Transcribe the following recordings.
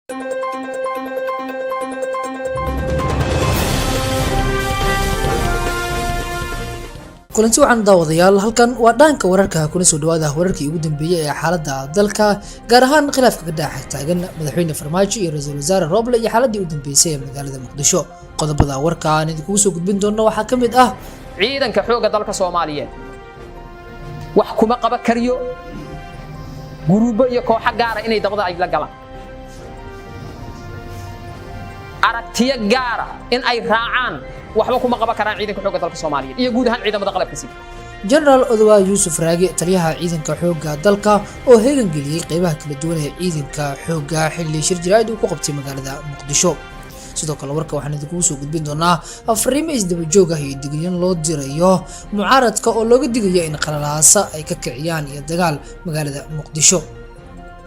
Kulanti wacan daawadayaal, halkan waa Dhaanka Wararka. Kuna soo dhawaada wararkii ugu dambeeyey ee xaaladda dalka, gaar ahaan khilaafka ka dhex taagan Madaxweyne Farmaajo iyo Ra-iisul Wasaare Roble iyo xaaladii u dambeysay ee magaalada Muqdisho. Qodobada warka aan idinkugu soo gudbin doono waxaa ka mid ah: Ciidanka xoogga dalka Soomaaliyeed wax kuma qaban kariyo guruubo iyo kooxo gaara inay dabada ay la galaan, aragtiyo gaara in ay raacaan, waxba kuma qaban karaan ciidanka xoogga dalka Soomaaliyeed iyo guud ahaan ciidamada qalabka sida. Genaraal Odowaa Yuusuf Raage, taliyaha ciidanka xoogga dalka, oo heegan geliyey qeybaha kala duwan ee ciidanka xoogga xilli shir jaraa'id uu ku qabtay magaalada Muqdisho. Sidoo kale warka waxaan idinkugu soo gudbin doonaa fariimo isdaba joog ah iyo digniin loo dirayo mucaaradka oo looga digayo in qalalaasa ay ka kiciyaan iyo dagaal magaalada Muqdisho.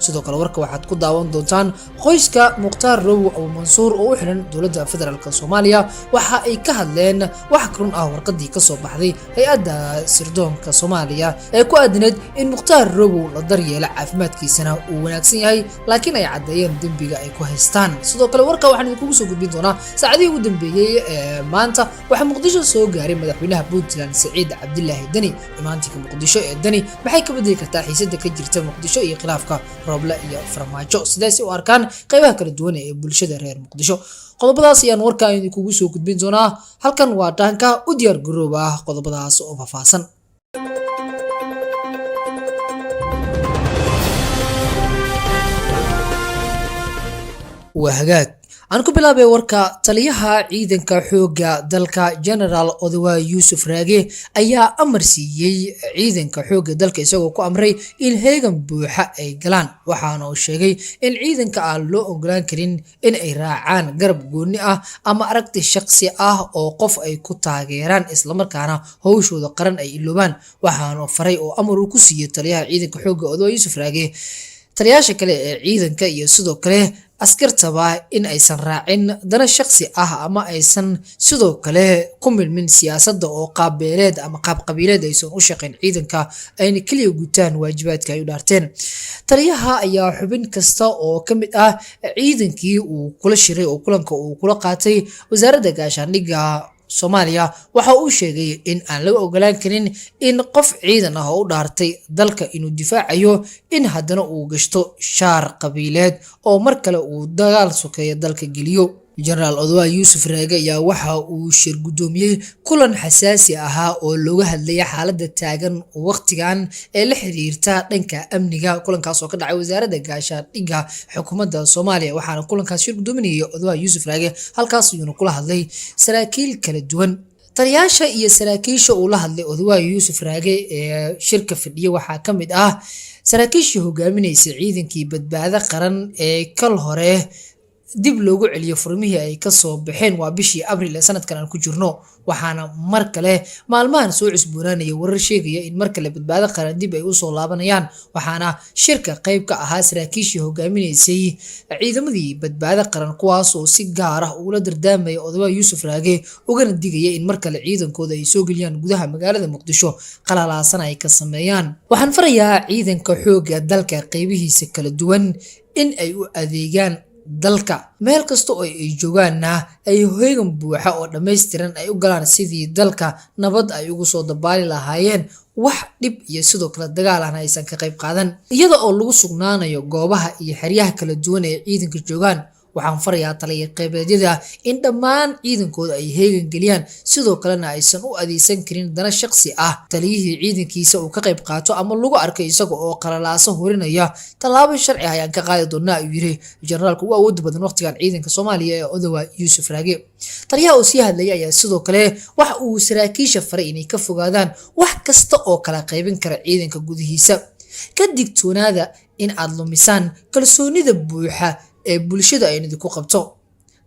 Sidoo kale warka waxaad ku daawan doontaan qoyska Mukhtaar Robow Abuumansuur oo u xiran dowladda federaalk Soomaaliya. Waxa ay ka hadleen wax run ah warqadii kasoo baxday hay-adda sirdoonka Soomaaliya ee ku aadneed in Mukhtaar Robow la daryeelo, caafimaadkiisana uu wanaagsan yahay, laakiin ay caddeeyeen dembiga ay ku haystaan. Sidoo kale warka waxaan idinkugu soo gudbin doonaa saacadihii ugu dambeeyey ee maanta waxaa Muqdisho soo gaaray madaxweynaha Puntland Saciid Cabdilaahi Deni. Imaantinka Muqdisho ee Deni maxay ka bedeli kartaa xiisada ka jirta Muqdisho iyo khilaafka Roble iyo Farmaajo? Sidaas u arkaan qeybaha kala duwan ee bulshada reer Muqdisho? Qodobadaas ayaan warkaa idinkugu soo gudbin doonaa. Halkan waa Dhaanka, u diyaar garooba ah qodobadaas oo faahfaahsan. Waa hagaag, aan ku bilaabay warka. Taliyaha ciidanka xoogga dalka, Genaraal Odawa Yuusuf Raage, ayaa amar siiyey ciidanka xoogga dalka, isagoo ku amray in heegan buuxa ay galaan. Waxaana uu sheegay in ciidanka aan loo ogolaan karin in ay raacaan garab gooni ah ama aragti shaqsi ah oo qof ay ku taageeraan, islamarkaana howshooda qaran ay iloobaan. Waxaana faray oo amar uu ku siiyey taliyaha ciidanka xoogga Odawa Yuusuf Raage taliyaasha kale ee ciidanka iyo sidoo kale askartaba in aysan raacin dana shaqsi ah ama aysan sidoo kale ku milmin siyaasadda oo qaabbeeleed ama qaab qabiileed aysan u shaqayn ciidanka, ayna keliya gutaan waajibaadka ay u dhaarteen. Taliyaha ayaa xubin kasta oo ka mid ah ciidankii uu kula shiray oo kulanka uu kula qaatay Wasaaradda Gaashaandhigga Soomaaliya waxa uu sheegay in aan laga ogolaan karin in qof ciidan ah oo u dhaartay dalka inuu difaacayo in haddana uu gashto shaar qabiileed oo mar kale uu dagaal sokeeya dalka geliyo. Genaraal Odowaa Yuusuf Raage ayaa waxa uu shir guddoomiyey kulan xasaasi ahaa oo looga hadlayay xaaladda taagan waqtigan ee la xiriirta dhanka amniga, kulankaas oo ka dhacay Wasaaradda Gaashaandhigga xukuumadda Soomaaliya. Waxaana kulankaas shir guddoominayay Odowaa Yuusuf Raage, halkaas ayuuna kula hadlay saraakiil kala duwan. Taliyaasha iyo saraakiisha uu la hadlay Odowaa Yuusuf Raage ee shirka fadhiya waxaa ka mid ah saraakiishii hogaaminaysa ciidankii Badbaado Qaran ee kal hore dib loogu celiyo furmihii ay kasoo baxeen, waa bishii Abril ee sanadkan aan ku jirno. Waxaana mar kale maalmahan soo cusboonaanaya warar sheegaya in mar kale Badbaado Qaran dib ay usoo laabanayaan. Waxaana shirka qayb ka ahaa saraakiishii hogaaminaysay ciidamadii Badbaado Qaran, kuwaas oo si gaar ah ugula dardaamaya Odawaa Yuusuf Raage, ugana digaya in mar kale ciidankooda ay soo geliyaan gudaha magaalada Muqdisho, qalalaasana ay ka sameeyaan. Waxaan farayaa ciidanka xoogga dalka qeybihiisa kala duwan in ay u adeegaan dalka meel kasta oo ay joogaanna ay heegan buuxa oo dhammaystiran ay u galaan sidii dalka nabad ay ugu soo dabaali lahaayeen, wax dhib iyo sidoo kale dagaal ahna aysan ka qayb qaadan, iyada oo lagu sugnaanayo goobaha iyo xeryaha kala duwan ee ciidanka joogaan. Waxaan farayaa taliya qeybeedyada in dhammaan ciidankooda ay heegan geliyaan, sidoo kalena aysan u adeegsan karin dana shaqsi ah. Taliyihii ciidankiisa uu ka qayb qaato ama lagu arkay isaga oo qalalaaso hurinaya, tallaabo sharci ah ayaan ka qaadi doonaa, ayuu yiri generaalka ugu awooda badan waqtigan ciidanka Soomaaliya ee Odowa Yuusuf Raage. Taliyaha uu sii hadlayay ayaa sidoo kale waxa uu saraakiisha faray inay ka fogaadaan wax kasta oo kala qaybin kara ciidanka gudihiisa. Ka digtoonaada in aad lumisaan kalsoonida buuxa ee bulshada aynu idinku qabto.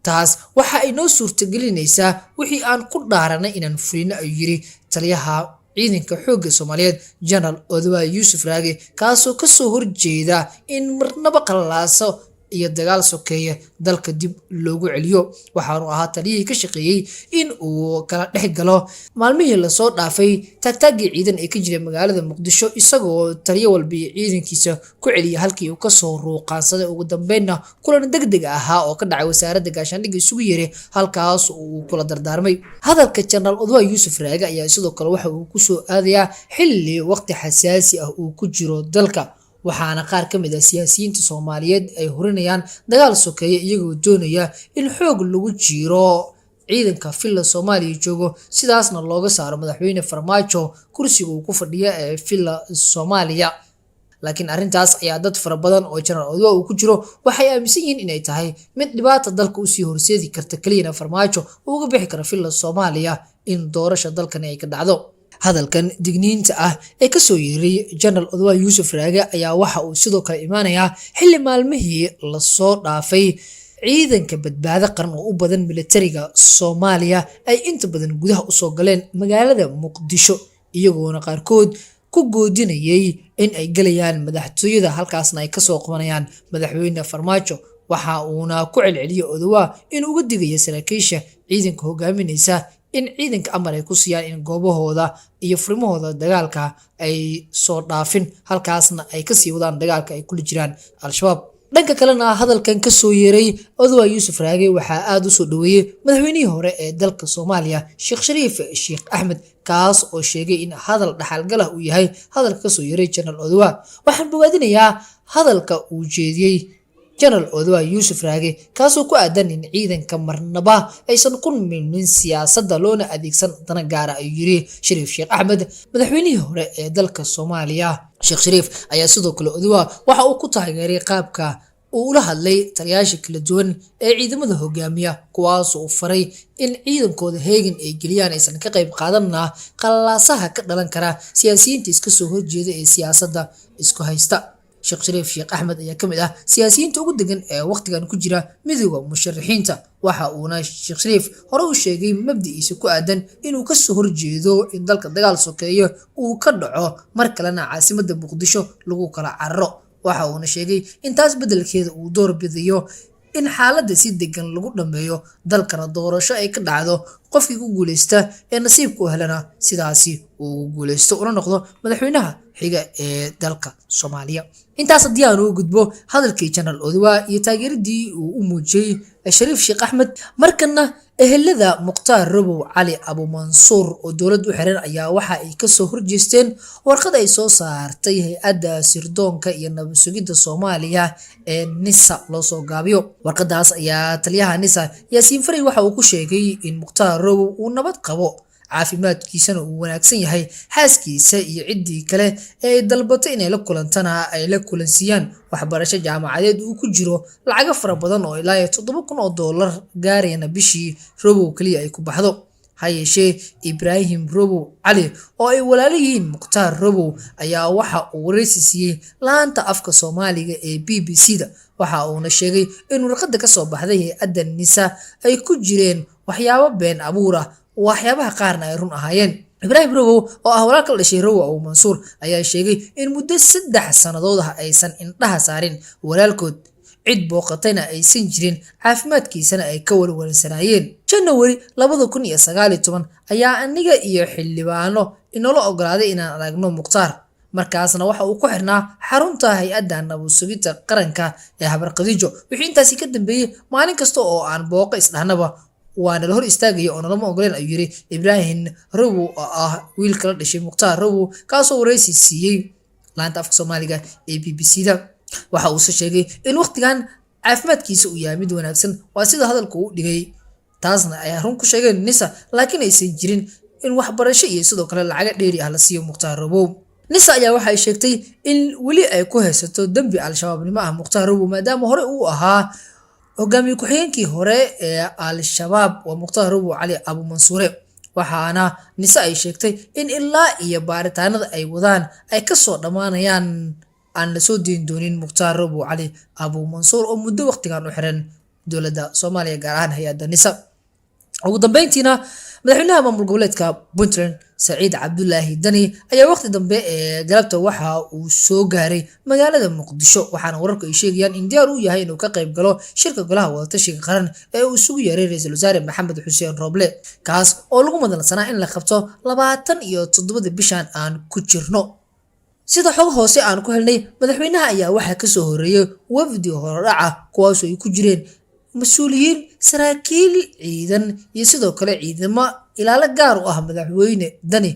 Taas waxa ay noo suurtagelinaysaa wixii aan ku dhaaranay inaan fulino, ayuu yiri taliyaha ciidanka xoogga Soomaaliyeed, Genaraal Odowa Yuusuf Raage, kaasoo kasoo horjeeda in marnaba qalalaaso iyo dagaal sokeeye dalka dib loogu celiyo. Waxaanu ahaa taliyihii ka shaqeeyey in uu kala dhex galo maalmihii lasoo dhaafay taagtaaggii ciidan ee ka jiray magaalada Muqdisho, isagoo taliyo walba iyo ciidankiisa ku celiyay halkii uu kasoo ruuqaansaday. Ugu dambeynna kulan degdeg ahaa oo ka dhacay wasaaradda gaashaandhigga isugu yeeray, halkaas uu kula dardaarmay. Hadalka Jenaraal Odwaa Yuusuf Raage ayaa sidoo kale waxa uu kusoo aadayaa xilli waqti xasaasi ah uu ku jiro dalka, waxaana qaar ka mid ah siyaasiyiinta Soomaaliyeed ay hurinayaan dagaal sokeeye, iyagoo doonaya in xoog lagu jiro ciidanka Villa Soomaaliya joogo, sidaasna looga saaro madaxweyne Farmaajo kursiga uu ku fadhiya ee Villa Soomaaliya. Laakiin arrintaas ayaa dad fara badan oo Jenaraal Odwaa uu ku jiro waxay aaminsan yihiin inay tahay mid dhibaata dalka usii horseedi karta, keliyana Farmaajo uu uga bixi karo Villa Soomaaliya in doorasha dalkani ay ka dhacdo. Hadalkan digniinta ah ee kasoo yeeray Jenaraal Odwaa Yuusuf Raage ayaa waxa uu sidoo kale imaanayaa xilli maalmihii lasoo dhaafay ciidanka Badbaado Qaran oo u badan militariga Soomaaliya ay inta badan gudaha usoo galeen magaalada Muqdisho, iyagoona qaarkood ku goodinayay in ay galayaan madaxtooyada, halkaasna ay kasoo qabanayaan madaxweyne Farmaajo. Waxa uuna ku celceliyay Odowaa inuu uga digayo saraakiisha ciidanka hogaaminaysa in ciidanka amar ay ku siiyaan in goobahooda iyo furmahooda dagaalka ay soo dhaafin, halkaasna ay kasii wadaan dagaalka ay kula jiraan Al-Shabaab. Dhanka kalena, hadalkan kasoo yeeray Odowaa Yuusuf Raage waxaa aada usoo dhaweeyey madaxweynihii hore ee dalka Soomaaliya, Sheekh Shariif Sheekh Axmed, kaas oo sheegay in hadal dhaxalgalah uu yahay hadalka kasoo yeeray Jenaraal Odowaa. Waxaan bogaadinayaa hadalka uu jeediyey Jenaraal Odowaa Yuusuf Raage, kaasoo ku aadan in ciidanka marnaba aysan ku milmin siyaasadda loona adeegsan dana gaara, ayuu yiri Shariif Sheekh Axmed, madaxweynihii hore ee dalka Soomaaliya. Sheekh Shariif ayaa sidoo kale Odowaa waxa uu ku taageeray qaabka uu ula hadlay taliyaasha kala duwan ee ciidamada hogaamiya, kuwaas uu faray in ciidankooda heegan ay geliyaan, aysan ka qayb qaadanna qalaasaha ka dhalan kara siyaasiyiinta iska soo horjeeda ee siyaasadda isku haysta. Sheekh Shariif Sheekh Axmed ayaa ka mid ah siyaasiyiinta ugu degan ee waqtigan ku jira midooda musharaxiinta. Waxa uuna Sheekh Shariif hore u sheegay mabdi'iisa ku aadan inuu kasoo horjeedo in dalka dagaal sokeeyo uu ka dhaco, mar kalena caasimadda Muqdisho lagu kala cararo. Waxa uuna sheegay in taas beddelkeeda uu door bidayo in xaaladda si degan lagu dhammeeyo, dalkana doorasho ay ka dhacdo, qofkii ku guuleysta ee nasiibka u helana sidaasi uu ugu guuleysto una noqdo madaxweynaha xiga ee dalka Soomaaliya. Intaas haddii aan uga gudbo hadalkii Jenaraal Odowaa iyo taageeradii uu u muujiyey Shariif Sheekh Axmed, markana ehelada Mukhtaar Robow Cali Abumansuur oo dowlad u xiran ayaa waxa ay kasoo horjeesteen warqad ay soo saartay hay-adda sirdoonka iyo nabad sugidda Soomaaliya ee NISA loo soo gaabiyo. Warqadaas ayaa taliyaha NISA Yaasiin Faray waxa uu ku sheegay in Mukhtaar Robow uu nabad qabo, caafimaadkiisana uu wanaagsan yahay, xaaskiisa iyo ciddii kale ee ay dalbato inay la kulantana ay la kulansiiyaan, waxbarasho jaamacadeed uu ku jiro, lacago fara badan oo ilaa iyo $7,000 gaarayana bishii Robow keliya ay ku baxdo. Ha yeeshee, Ibraahim Robow Cali oo ay walaalo yihiin Mukhtaar Robow ayaa waxa uu wareysi siiyey laanta afka Soomaaliga ee BBC da. Waxa uuna sheegay in warqadda kasoo baxday hay-adda NISA ay ku jireen waxyaabo been abuur ah, waxyaabaha qaarna ay run ahaayeen. Ibraahim Robow oo ah walaalka la dhashay Robow Abu Mansuur ayaa sheegay in muddo 3 sannadood ah aysan indhaha saarin walaalkood, cid booqatayna aysan jirin, caafimaadkiisana ay ka walwalsanaayeen. Janawari 2019 ayaa aniga iyo xildhibaano inoola ogolaaday inaan aragno Mukhtaar, markaasna waxa uu ku xirnaa xarunta hay-adda nabad sugidda qaranka ee Habarqadiijo. Wixii intaasi ka dambeeyey, maalin kasta oo aan booqo isdhahnaba waa nala hor istaagaya oo nalama ogoleen, ayuu yiri Ibraahim Robow oo ah wiilka la dhashay Mukhtaar Robow, kaasoo wareysi siiyey laanta afka Soomaaliga ee BBC da. Waxa uuse sheegay in waqtigan caafimaadkiisa uu yahay mid wanaagsan, waa sida hadalka uu dhigay, taasna ay run ku sheegeen NISA, laakiin aysan jirin in waxbarasho iyo sidoo kale lacaga dheeri ah la siiyo Mukhtaar Robow. NISA ayaa waxa ay sheegtay in weli ay ku haysato dembi Al-Shabaabnimo ah Mukhtaar Robow, maadaama hore uu ahaa hogaamiye ku-xigeenkii hore ee Al-Shabaab, waa Mukhtaar Robow Cali Abu Mansuure. Waxaana NISA ay sheegtay in ilaa iyo baaritaanada ay wadaan ay kasoo dhammaanayaan aan lasoo deyn doonin Mukhtaar Robow Cali Abu Mansuur oo muddo waqtigan u xiran dowladda Soomaaliya, gaar ahaan hay-adda NISA. Ugu dambeyntiina, Madaxweynaha maamul goboleedka Puntland Saciid Cabdulaahi Dani ayaa waqti dambe ee galabta waxa uu soo gaaray magaalada Muqdisho, waxaana wararku ay sheegayaan in diyaar uu yahay inuu ka qayb galo shirka golaha wadatashiga qaran ee uu isugu yeeray ra-iisul wasaare Maxamed Xuseen Rooble, kaas oo lagu madalsanaa in la qabto 27-da bishan aan ku jirno. Sida xog hoose aan ku helnay, madaxweynaha ayaa waxaa kasoo horeeyay wafdi horodhaca, kuwaasoo ay ku jireen mas-uuliyiin, saraakiil ciidan iyo sidoo kale ciidamo ilaalo gaar u ah madaxweyne Dani.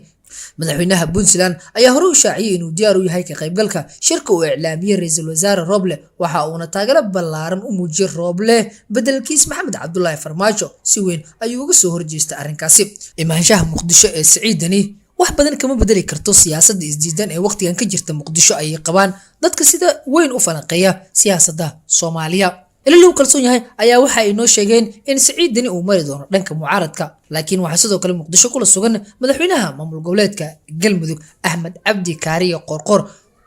Madaxweynaha Puntland ayaa hore u shaaciyey inuu diyaar u yahay ka qaybgalka shirka uu iclaamiyey ra-iisul wasaare Rooble, waxa uuna taageero ballaaran u muujiyey Rooble bedelkiis Maxamed Cabdulaahi Farmaajo. Si weyn ayuu uga soo horjeestay arrinkaasi. Imaanshaha Muqdisho ee Saciid Dani wax badan kama bedeli karto siyaasadda isdiidan ee waqtigan ka jirta Muqdisho, ayay qabaan dadka sida weyn u falanqeeya siyaasadda Soomaaliya. Ila lagu kalsoon yahay ayaa waxa ay noo sheegeen in Saciid Dani uu mari doono dhanka mucaaradka, laakiin waxaa sidoo kale Muqdisho kula sugan madaxweynaha maamul goboleedka Galmudug Axmed Cabdi Kaariye Qoorqoor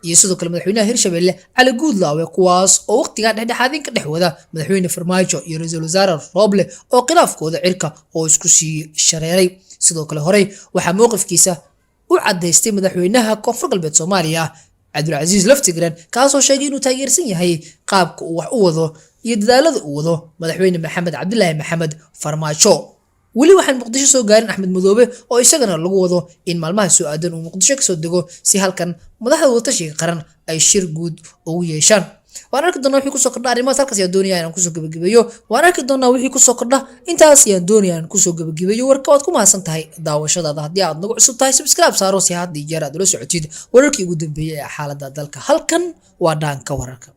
iyo sidoo kale madaxweynaha Hirshabelle Cali Guudlaawe, kuwaas oo waqtigan dhexdhexaadin ka dhex wada madaxweyne Farmaajo iyo ra-iisul wasaare Rooble oo khilaafkooda cirka oo isku sii shareeray. Sidoo kale horey waxaa mowqifkiisa u cadaystay madaxweynaha Koonfur Galbeed Soomaaliya Cabdulcasiis Laftigreen, kaasoo sheegay inuu taageersan yahay qaabka uu wax u wado iyo dadaalada uu wado madaxweyne Maxamed Cabdilaahi Maxamed Farmaajo. Weli waxaan Muqdisho soo gaarin Axmed Madoobe, oo isagana lagu wado in maalmaha soo aadan uu Muqdisho kasoo dego si halkan madaxda wadatashiga qaran ay shir guud ugu yeeshaan. Waan arki doonaa wixii kusoo kordha arrimahaas. Halkaas ayaan doonaya inaan kusoo gebagabeeyo. Waan arki doonaa wixii kusoo kordha. Intaas ayaan doonaya inaan kusoo gebagabeeyo warka. Waad ku mahadsan tahay daawashadaada. Haddii aad nagu cusub tahay, subscribe saaro si had iyo jeer aad ula socotid wararkii ugu dambeeyey ee xaaladda dalka. Halkan waa Dhaanka Wararka.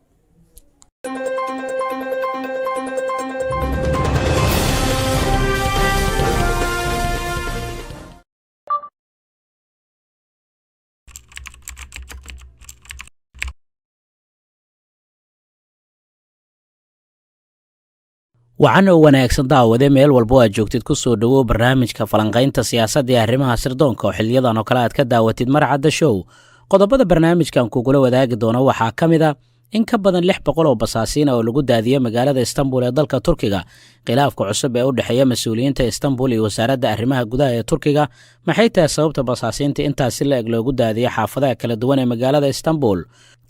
Wacan oo wanaagsan daawade, meel walbo aad joogtid, ku soo dhowow barnaamijka falanqaynta siyaasadda ee arrimaha sirdoonka oo xiliyadan oo kale aad ka daawatid Marcadda Show. Qodobada barnaamijkan kugula wadaagi doono waxaa ka mid a in ka badan 600 oo basaasiina oo lagu daadiyey magaalada Istanbul ee dalka Turkiga, khilaafka cusub ee u dhexeeya mas-uuliyiinta Istanbul iyo wasaaradda arrimaha gudaha ee Turkiga. Maxay tahay sababta basaasiinta intaasi la eg loogu daadiyey xaafadaha kala duwan ee magaalada Istanbul?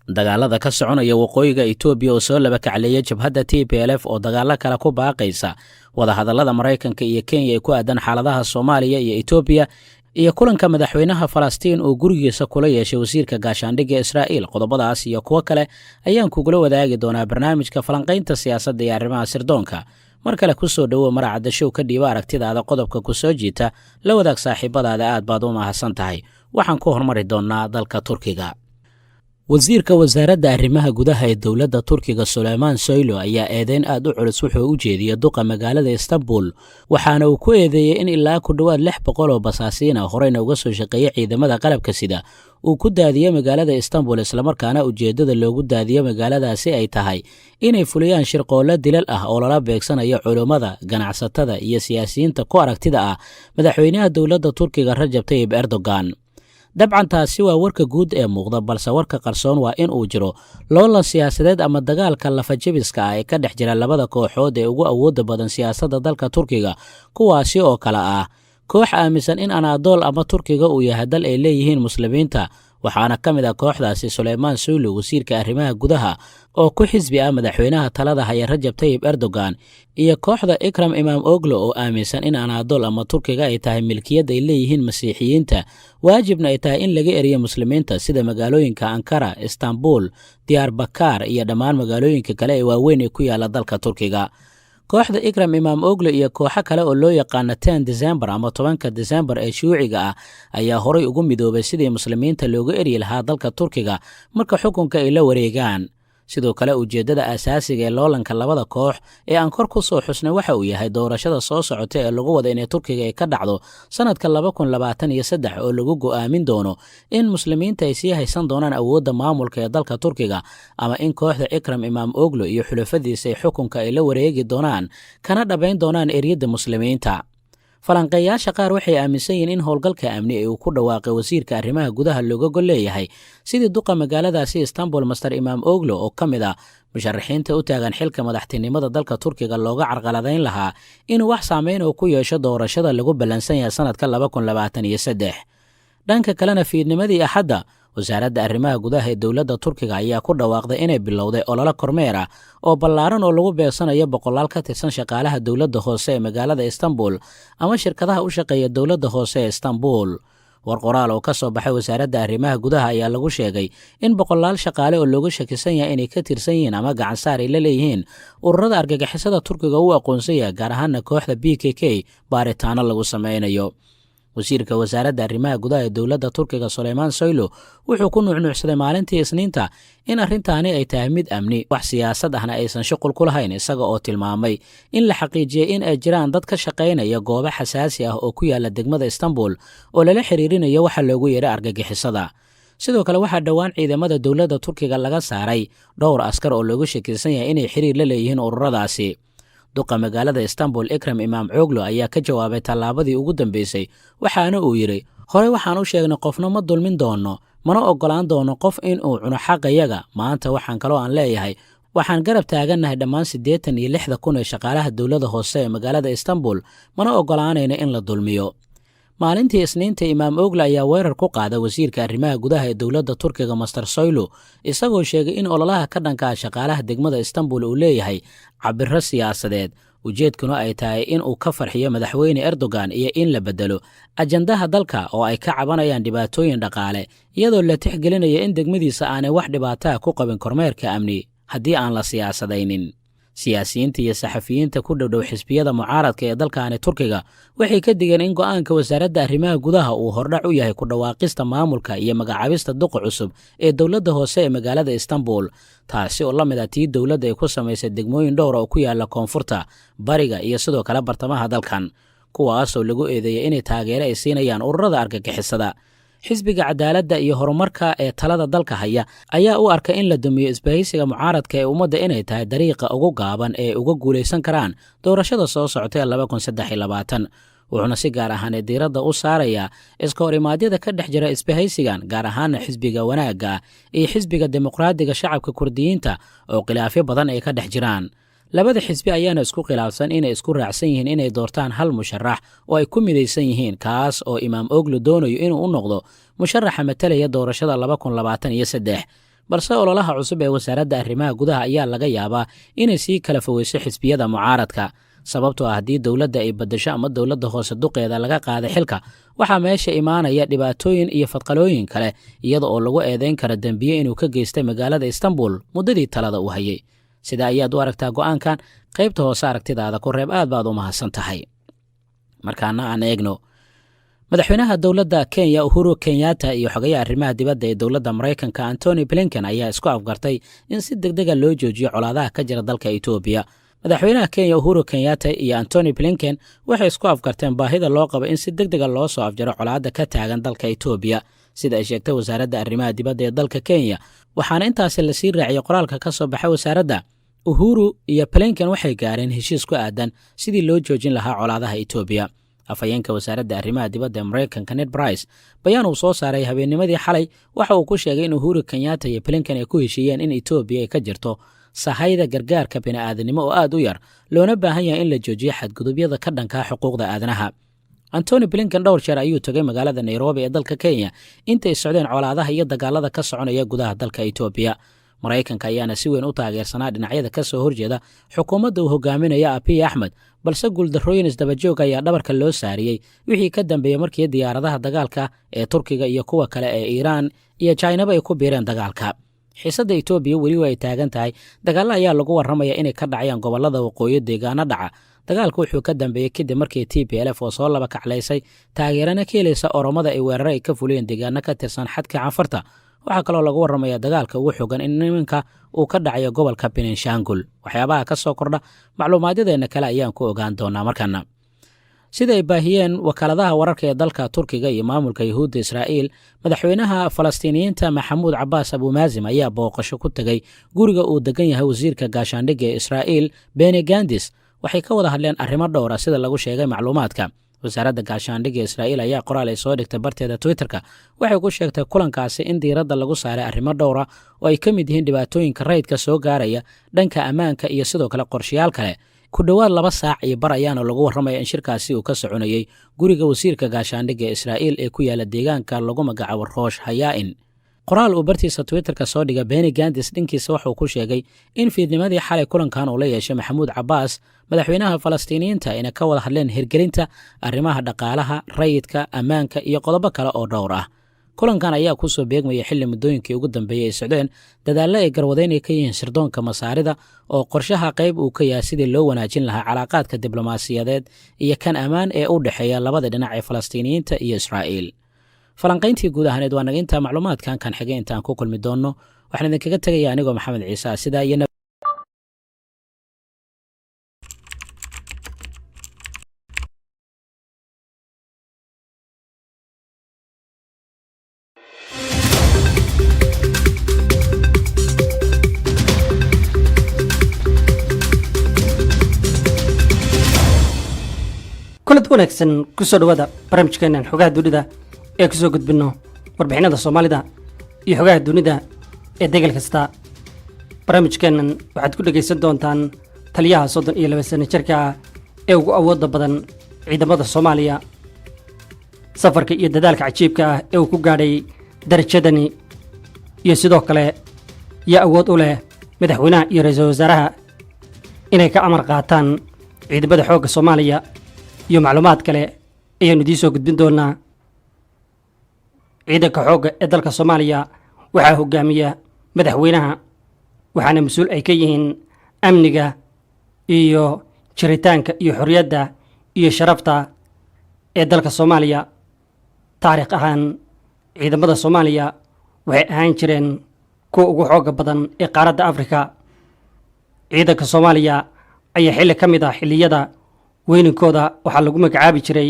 Dagaalada ka soconaya waqooyiga Itoobiya oo soo laba kacleeya, jabhadda TPLF oo dagaalo kale ku baaqaysa, wadahadallada Maraykanka iyo Kenya ee ku aadan xaaladaha Soomaaliya iyo Itoobiya, iyo kulanka madaxweynaha Falastiin oo gurigiisa kula yeeshay wasiirka gaashaandhigga Israa'iil. Qodobadaas iyo kuwo kale ayaan kugula wadaagi doonaa barnaamijka falanqaynta siyaasadda iyo arrimaha sirdoonka. Mar kale ku soo dhowow Maracadda Show. Ka dhiiba aragtidaada qodobka ku soo jiita, la wadaag saaxiibadaada. Aad baad u mahadsan tahay. Waxaan ku hormari doonnaa dalka Turkiga. Wasiirka wasaaradda arrimaha gudaha ee dowladda Turkiga Suleymaan Soylo ayaa eedeyn aad u culus wuxuu u jeediyey duqa magaalada Istanbul, waxaana uu ku eedeeyey in ilaa ku dhowaad 600 oo basaasiin ah, horeyna uga soo shaqeeyey ciidamada qalabka sida, uu ku daadiyo magaalada Istanbul, islamarkaana ujeeddada loogu daadiyo magaaladaasi ay tahay inay fuliyaan shirqoollo dilal ah oo lala beegsanayo culummada, ganacsatada iyo siyaasiyiinta ku aragtida ah madaxweynaha dowladda Turkiga Rajab Tayib Erdogan. Dabcan taasi waa warka guud ee muuqda, balse warka qarsoon waa in uu jiro loolan siyaasadeed ama dagaalka lafajabiska ah ee ka dhex jira labada kooxood ee ugu awoodda badan siyaasadda dalka Turkiga, kuwaasi oo kale ah koox aaminsan in Anaadool ama Turkiga uu yahay dal ay leeyihiin muslimiinta. Waxaana ka mid ah kooxdaasi Suleymaan Soylu, wasiirka arrimaha gudaha oo ku xisbi ah madaxweynaha talada haya Rajab Tayib Erdogan, iyo kooxda Ikram Imaam Oglo oo aaminsan in Anaadool ama Turkiga ay tahay milkiyad ay leeyihiin masiixiyiinta, waajibna ay tahay in laga eriyo muslimiinta, sida magaalooyinka Ankara, Istanbul, Diyaarbakar iyo dhammaan magaalooyinka kale ee waaweyn ee ku yaala dalka Turkiga. Kooxda Ikram Imaam Oglo iyo kooxo kale oo loo yaqaana 10 December ama 10-ka December ee shuuciga ah ayaa horay ugu midoobay sidii muslimiinta looga eryi lahaa dalka Turkiga marka xukunka ay la wareegaan. Sidoo kale ujeeddada asaasiga ee loolanka labada koox ee aan kor ku soo xusnay waxa uu yahay doorashada soo socota ee lagu wada inay Turkiga ay ka dhacdo sanadka 2023, oo lagu go'aamin doono in muslimiinta ay sii haysan doonaan awoodda maamulka ee dalka Turkiga ama in kooxda Ikram Imaam Oglo iyo xulafadiisa ay xukunka ay la wareegi doonaan kana dhabayn doonaan eryadda muslimiinta. Falanqeeyaasha qaar waxay aaminsan yihiin in howlgalka amni ee uu ku dhawaaqay wasiirka arrimaha gudaha looga gol leeyahay sidii duqa magaaladaasi Istanbul, Master Imaam Oglo, oo ka mid ah musharaxiinta u taagan xilka madaxtinimada dalka Turkiga, looga carqaladayn lahaa inuu wax saameyn oo ku yeesho doorashada lagu ballansan yahay sanadka 2023. Dhanka kalena, fiidnimadii Axadda, wasaaradda arrimaha gudaha ee dowladda Turkiga ayaa ku dhawaaqday inay bilowday ololo kormeer ah oo ballaaran oo lagu beegsanayo boqolaal ka tirsan shaqaalaha dowladda hoose ee magaalada Istanbul ama shirkadaha u shaqeeya dowladda hoose ee Istanbul. War qoraal oo ka soo baxay wasaaradda arrimaha gudaha ayaa lagu sheegay in boqolaal shaqaale oo looga shakisan yahay inay ka tirsan yihiin ama gacansaar ay la leeyihiin ururada argagixisada Turkiga u aqoonsan yahay, gaar ahaana kooxda PKK, baaritaano lagu sameynayo. Wasiirka wasaaradda arrimaha gudaha ee dowladda Turkiga, Suleymaan Soylo, wuxuu ku nuucnuucsaday maalintii Isniinta in arrintaani ay tahay mid amni, wax siyaasad ahna aysan shuqul ku lahayn, isaga oo tilmaamay in la xaqiijiyey in ay jiraan dad ka shaqaynaya goobo xasaasi ah oo ku yaala degmada Istanbul oo lala xiriirinayo waxa loogu yeedhay argagixisada. Sidoo kale, waxaa dhowaan ciidamada dowladda Turkiga laga saaray dhowr askar oo loogu shakisan yahay inay xiriir la leeyihiin ururadaasi. Duqa magaalada Istanbul, Ikram Imaam Coglo, ayaa ka jawaabay tallaabadii ugu dambeysay, waxaana uu yidhi: "Horey waxaan u sheegnay, qofna ma dulmin doono, mana oggolaan doono qof in uu cuno xaqayaga. Maanta waxaan kaloo aan leeyahay, waxaan garab taagannahay dhammaan 86,000 ee shaqaalaha dowladda hoose ee magaalada Istanbul, mana oggolaanayno in la dulmiyo." Maalintii Isniinta, Imaam Ogle ayaa weerar ku qaaday wasiirka arrimaha gudaha ee dowladda Turkiga, Master Soylo, isagoo sheegay in ololaha ka dhanka ah shaqaalaha degmada Istanbul uu leeyahay cabiro siyaasadeed, ujeedkuna ay tahay in uu ka farxiyo madaxweyne Erdogan iyo in la bedelo ajandaha dalka oo ay ka cabanayaan dhibaatooyin dhaqaale, iyadoo la tixgelinayo in degmadiisa aanay wax dhibaataa ku qabin kormeerka amni haddii aan la siyaasadaynin. Siyaasiyiinta iyo saxafiyiinta ku dhowdhow xisbiyada mucaaradka ee dalkani Turkiga waxay ka digeen in go'aanka wasaaradda arrimaha gudaha uu hordhac u yahay ku dhawaaqista maamulka iyo magacaabista duqa cusub ee dowladda hoose ee magaalada Istanbul, taasi oo la mid ah tii dowladda ay ku samaysay degmooyin dhowra oo ku yaala koonfurta, bariga iyo sidoo kale bartamaha dalkan, kuwaasoo lagu eedeeyay inay taageero ay siinayaan ururada argagixisada. Xisbiga Cadaaladda iyo Horumarka ee talada dalka haya ayaa u arka in la dumiyo isbahaysiga mucaaradka ee Ummadda inay tahay dariiqa ugu gaaban ee uga guulaysan karaan doorashada soo socota ee 2023, wuxuuna si gaar ahaaneed diiradda u saarayaa iska horimaadyada ka dhex jira isbahaysigan, gaar ahaana xisbiga Wanaagga iyo xisbiga Dimuqraadiga Shacabka Kurdiyiinta oo khilaafyo badan ay ka dhex jiraan. Labada xisbi ayaana isku khilaafsan inay isku raacsan yihiin inay doortaan hal musharax oo ay ku midaysan yihiin, kaas oo Imaam Oglo doonayo inuu u noqdo musharaxa matalaya doorashada 2023. Balse ololaha cusub ee wasaaradda arrimaha gudaha ayaa laga yaabaa inay sii kala fogeyso xisbiyada mucaaradka, sababtoo ah haddii dowladda ay baddasho ama dowladda hoose duqeeda laga qaaday xilka, waxaa meesha imaanaya dhibaatooyin iyo fadqalooyin kale, iyada oo lagu eedayn kara dembiye inuu ka geystay magaalada Istanbul muddadii talada uu hayay. Sida ayaad u aragtaa go'aankan? Qaybta hoose aragtidaada ku reeb. Aad baad u mahadsan tahay. Markaana aan eegno madaxweynaha dowladda Kenya, Uhuru Kenyatta, iyo xogayaha arrimaha dibadda ee dowladda Maraykanka, Antony Blinken, ayaa isku afgartay in si degdega loo joojiyo colaadaha ka jira dalka Etoobiya. Madaxweynaha Kenya, Uhuru Kenyatta, iyo Antony Blinken waxay isku afgarteen baahida loo qabo in si degdega loo soo afjaro colaadda ka taagan dalka Etoobiya, sida ay sheegtay wasaaradda arrimaha dibadda ee dalka Kenya. Waxaana intaasi lasii raaciyey qoraalka ka soo baxay wasaaradda: Uhuru iyo Blinken waxay gaareen heshiis ku aadan sidii loo joojin lahaa colaadaha Etoobiya. Afhayeenka wasaaradda arrimaha dibadda ee Maraykanka, Ned Price, bayaan uu soo saaray habeennimadii xalay waxa uu ku sheegay in Uhuru Kenyatta iyo Blinken ay ku heshiiyeen in Etoobiya ay ka jirto sahayda gargaarka bini'aadanimo oo aad u yar, loona baahan yahay in la joojiyo xadgudubyada ka dhankaa xuquuqda aadanaha. Antony Blinken dhowr jeer ayuu tegay magaalada Nairobi ee dalka Kenya intay socdeen colaadaha iyo dagaalada ka soconaya gudaha dalka Etoobiya. Maraykanka ayaana si weyn u taageersanaa dhinacyada ka soo horjeeda xukuumadda uu hogaaminaya Abiy Axmed, balse guuldarrooyin isdabajoog ayaa dhabarka loo saariyey wixii ka dambeeyey markii diyaaradaha dagaalka ee Turkiga iyo kuwa kale ee Iiraan iyo Jainaba ay ku biireen dagaalka. Xiisadda Etoobiya weli waa ay taagan tahay. Dagaallo ayaa lagu warramaya inay ka dhacayaan gobollada waqooyi deegaano dhaca. Dagaalku wuxuu ka dambeeyey kadib markii TPLF oo soo laba kaclaysay, taageerana ka helaysa Oromada, ay weeraro ay ka fuliyeen deegaano ka tirsan xadka Canfarta. Waxaa kaloo lagu warramaya dagaalka ugu xogan in nimanka uu ka dhacayo gobolka Benishangul. Waxyaabaha ka soo kordha macluumaadyadeenna kale ayaan ku ogaan doonaa. Markana, sida ay baahiyeen wakaaladaha wararka ee dalka Turkiga iyo maamulka Yuhuudda Israa'iil, madaxweynaha Falastiiniyiinta, Maxamuud Cabaas Abumaazim, ayaa booqasho ku tegey guriga uu degan yahay wasiirka gaashaandhigga ee Israa'iil, Beni Gandis. Waxay ka wada hadleen arrimo dhowra, sida lagu sheegay macluumaadka. Wasaaradda gaashaandhigga Israa'iil ayaa qoraal ay soo dhigtay barteeda Twitterka waxay ku sheegtay kulankaasi in diiradda lagu saaray arrimo dhowra oo ay ka mid yihiin dhibaatooyinka rayidka soo gaaraya, dhanka ammaanka iyo sidoo kale qorshayaal kale. Ku dhowaad 2 saac iyo bar ayaana lagu warramaya in shirkaasi uu ka soconayey guriga wasiirka gaashaandhigga Israa'iil ee ku yaala deegaanka lagu magacaabo Roosh Hayaa'in. Qoraal uu bartiisa Twitterka soo dhiga Benny Gantz dhankiisa waxauu ku sheegay in fiidnimadii xalay kulankan uu la yeeshay Maxamuud Cabaas, madaxweynaha Falastiiniyiinta, ayna ka wada hadleen hirgelinta arrimaha dhaqaalaha, rayidka, ammaanka iyo qodobo kale oo dhowr ah. Kulankan ayaa kusoo beegmaya xilli muddooyinkii ugu dambeeyey ay socdeen dadaallo ay garwadeynay ka yihiin sirdoonka Masaarida oo qorshaha qayb uu ka yahay sidii loo wanaajin lahaa calaaqaadka diblomaasiyadeed iyo kan ammaan ee u dhexeeya labada dhinac ee Falastiiniyiinta iyo Israa'iil. Falanqayntii guud ahaaneed waa naga intaa. Macluumaadkan kan xigay intaan ku kulmi doonno, waxaan idinkaga tegaya anigoo Maxamed Ciise ah sidaa iyo. Kulad wanaagsan, kusoo dhawaada barnaamijkeennan xogaha dunida ee kusoo gudbinno warbixinada Soomaalida iyo xogaha dunida ee degal kasta. Barnaamijkeennan waxaad ku dhegaysan doontaan taliyaha 32 sano jirka ah ee ugu awoodda badan ciidamada Soomaaliya, safarka iyo dadaalka cajiibka ah ee uu ku gaadhay darajadani, iyo sidoo kale yaa awood u leh madaxweynaha iyo ra-iisul wasaaraha inay ka amar qaataan ciidamada xoogga Soomaaliya, iyo macluumaad kale ayaannu idiin soo gudbin doonaa. Ciidanka xoogga ee dalka Soomaaliya waxaa hogaamiya madaxweynaha, waxaana mas-uul ay ka yihiin amniga iyo jiritaanka iyo xorriyadda iyo sharafta ee dalka Soomaaliya. Taariikh ahaan, ciidamada Soomaaliya waxay ahaan jireen kuwa ugu xoogga badan ee qaaradda Afrika. Ciidanka Soomaaliya ayaa xilli ka mid ah xilliyada weyninkooda waxaa lagu magacaabi jiray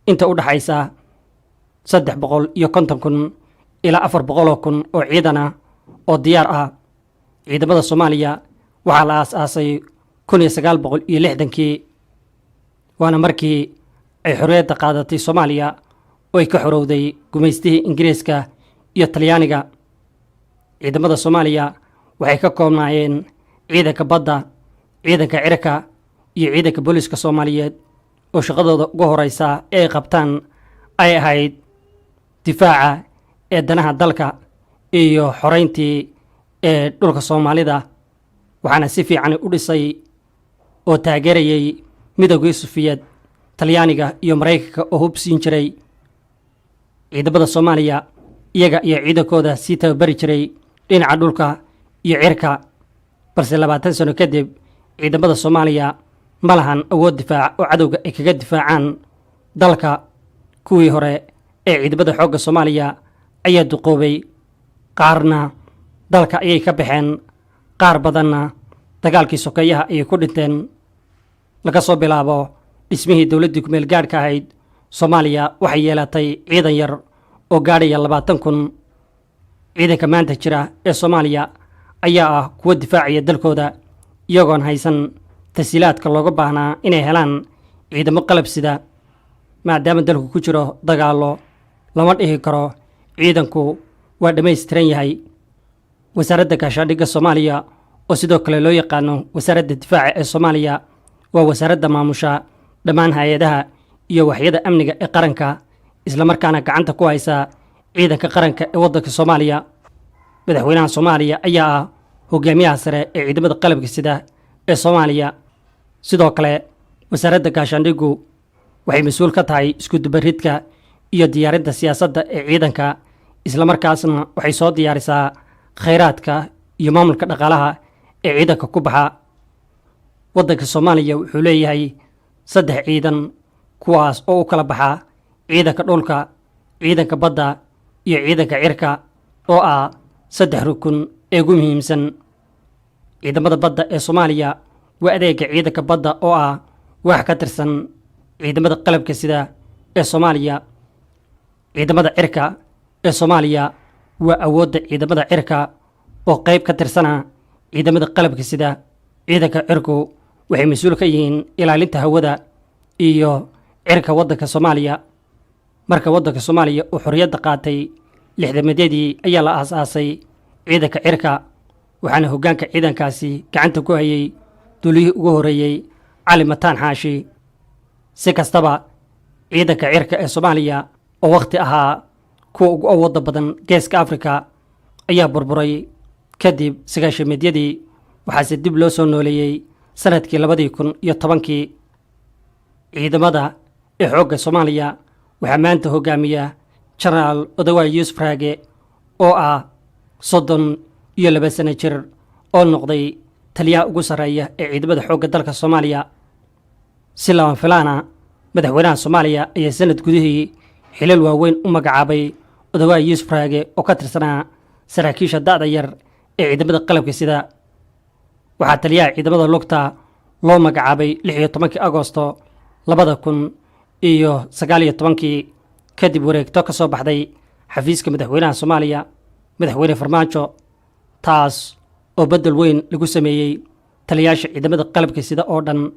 inta u dhaxaysa 350,000 ilaa 400,000 oo ciidan ah oo diyaar ah. Ciidamada Soomaaliya waxaa la aas-aasay 1960-kii, waana markii ay xorriyadda qaadatay Soomaaliya oo ay ka xorowday gumaystihii Ingiriiska iyo Talyaaniga. Ciidamada Soomaaliya waxay ka koobnaayeen ciidanka badda, ciidanka cirka iyo ciidanka booliiska Soomaaliyeed, oo shaqadooda ugu horeysa ee ay qabtaan ay ahayd difaaca ee danaha dalka iyo xoreyntii ee dhulka Soomaalida. Waxaana si fiican u dhisay oo taageerayay Midowgii Sufiyeed, Talyaaniga iyo Maraykanka oo hub siin jiray. Ciidamada Soomaaliya iyaga iyo ciidankooda sii tababari jiray dhinaca dhulka iyo cirka, balse 20 sano kadib ciidamada Soomaaliya ma lahan awood difaac oo cadowga ay kaga difaacaan dalka. Kuwii hore ee ciidamada xoogga Soomaaliya ayaa duqoobay, qaarna dalka ayay ka baxeen, qaar badanna dagaalkii sokeeyaha ayay ku dhinteen. Laga soo bilaabo dhismihii dowladdii kumeel gaadhka ahayd, Soomaaliya waxay yeelatay ciidan yar oo gaadhaya 20,000. Ciidanka maanta jira ee Soomaaliya ayaa ah kuwo difaacaya dalkooda iyagoon haysan tasiilaadka looga baahnaa inay helaan ciidamo qalab sida. Maadaama dalku ku jiro dagaallo, lama dhihi karo ciidanku waa dhammaystiran yahay. Wasaaradda Gaashaandhigga Soomaaliya, oo sidoo kale loo yaqaano Wasaaradda Difaaca ee Soomaaliya, waa wasaaradda maamusha dhammaan hay-adaha iyo waxyada amniga ee qaranka, islamarkaana gacanta ku haysa ciidanka qaranka ee waddanka Soomaaliya. Madaxweynaha Soomaaliya ayaa ah hogaamiyaha sare ee ciidamada qalabka sida ee Soomaaliya. Sidoo kale, wasaaradda gaashaandhiggu waxay mas-uul ka tahay isku dubaridka iyo diyaarinta siyaasadda ee ciidanka, islamarkaasna waxay soo diyaarisaa khayraadka iyo maamulka dhaqaalaha ee ciidanka ku baxa. Waddanka Soomaaliya wuxuu leeyahay saddex ciidan, kuwaas oo u kala baxa ciidanka dhulka, ciidanka badda iyo ciidanka cirka, oo ah saddex rukun ee ugu muhiimsan. Ciidamada badda ee Soomaaliya waa adeega ciidanka badda oo ah wax ka tirsan ciidamada qalabka sida ee Soomaaliya. Ciidamada cirka ee Soomaaliya waa awoodda ciidamada cirka oo qayb ka tirsana ciidamada qalabka sida. Ciidanka cirku waxay mas-uul ka yihiin ilaalinta hawada iyo Cirka waddanka Soomaaliya. Marka waddanka Soomaaliya uu xorriyadda qaatay 60-meedyadii ayaa la aas-aasay ciidanka cirka, waxaana hoggaanka ciidankaasi gacanta ku hayay duuliyihii ugu horreeyey, Cali Mataan Xaashi. Si kastaba, ciidanka cirka ee Soomaaliya oo wakhti ahaa kuwa ugu awoodda badan Geeska Afrika ayaa burburay kadib 90-meedyadii, waxaase dib loo soo nooleeyey sannadkii 2010-kii. Ciidamada ee xoogga Soomaaliya waxaa maanta hogaamiya Jenaraal Odawaa Yuusuf Raage oo ah 32 sano jir oo noqday taliyaha ugu sarreeya ee ciidamada xoogga dalka Soomaaliya. Si lama filaana, madaxweynaha Soomaaliya ayaa sanad gudihii xilal waaweyn u magacaabay Odawaa Yuusuf Raage oo ka tirsanaa saraakiisha da'da yar ee ciidamada qalabka sida. Waxaa taliyaha ciidamada lugta loo magacaabay 16-kii Agosto 2019-kii, kadib wareegto ka soo baxday xafiiska madaxweynaha Soomaaliya, Madaxweyne Farmaajo, taas oo beddel weyn lagu sameeyey taliyaasha ciidamada qalabka sida oo dhan.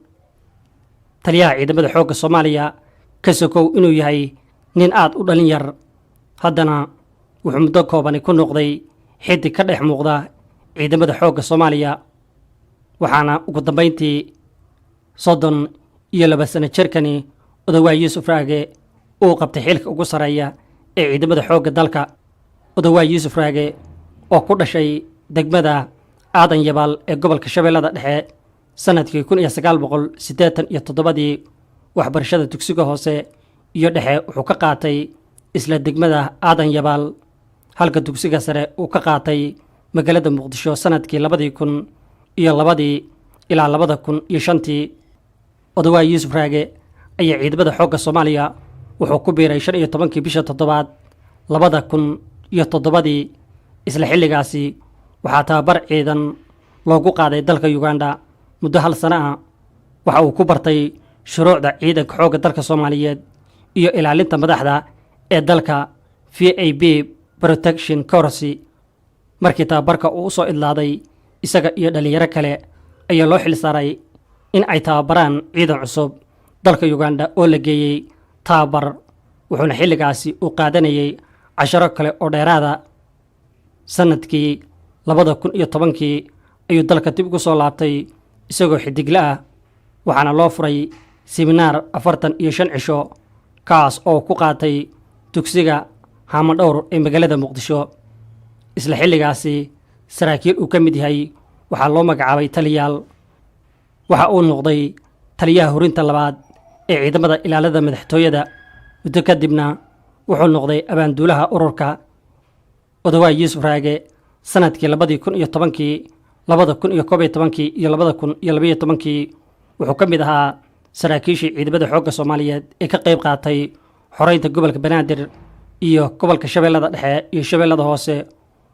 Taliyaha ciidamada xoogga Soomaaliya, ka sokow inuu yahay nin aad u dhalin yar, haddana wuxuu muddo koobani ku noqday xidig ka dhex muuqda ciidamada xoogga Soomaaliya, waxaana ugu dambayntii 32 sano jirkani Odawaa Yuusuf Raage uu qabtay xilka ugu sarreeya ee ciidamada xoogga dalka. Odawaa Yuusuf Raage oo ku dhashay degmada Aadan Yabaal ee gobolka Shabeellada Dhexe sannadkii 1987-dii, waxbarashada dugsiga hoose iyo dhexe wuxuu ka qaatay isla degmada Aadan Yabaal, halka dugsiga sare uu ka qaatay magaalada Muqdisho sannadkii 2002-dii ilaa 2005-tii. Odawaa Yuusuf Raage ayaa ciidamada xoogga Soomaaliya wuxuu ku biiray 15-kii bisha toddobaad 2007-dii. Isla xilligaasi waxaa tababar ciidan loogu qaaday dalka Yuganda muddo hal sano ah. Waxa uu ku bartay shuruucda ciidanka xoogga dalka Soomaaliyeed iyo ilaalinta madaxda ee dalka, VIP protection course. Markii tababarka uu u soo idlaaday, isaga iyo dhallinyaro kale ayaa loo xil saaray in ay tababaraan ciidan cusub dalka Yuganda oo la geeyey tababar, wuxuuna xilligaasi uu qaadanayay casharo kale oo dheeraada. Sannadkii 2010-kii ayuu dalka dib ugu soo laabtay isagoo xidigle ah, waxaana loo furay siminaar 45 cisho, kaas oo ku qaatay dugsiga Haamadhowr ee magaalada Muqdisho. Isla xilligaasi saraakiil uu ka mid yahay waxaa loo magacaabay taliyaal. Waxa uu noqday taliyaha hurinta labaad ee ciidamada ilaalada madaxtooyada, muddo kadibna wuxuu noqday abaanduulaha ururka. Odawaa Yuusuf Raage sannadkii 2010-kii, 2011-kii iyo 2012-kii wuxuu ka mid ahaa saraakiishii ciidamada xoogga Soomaaliyeed ee ka qayb qaatay xoreynta gobolka Banaadir iyo gobolka Shabeellada Dhexe iyo Shabeellada Hoose,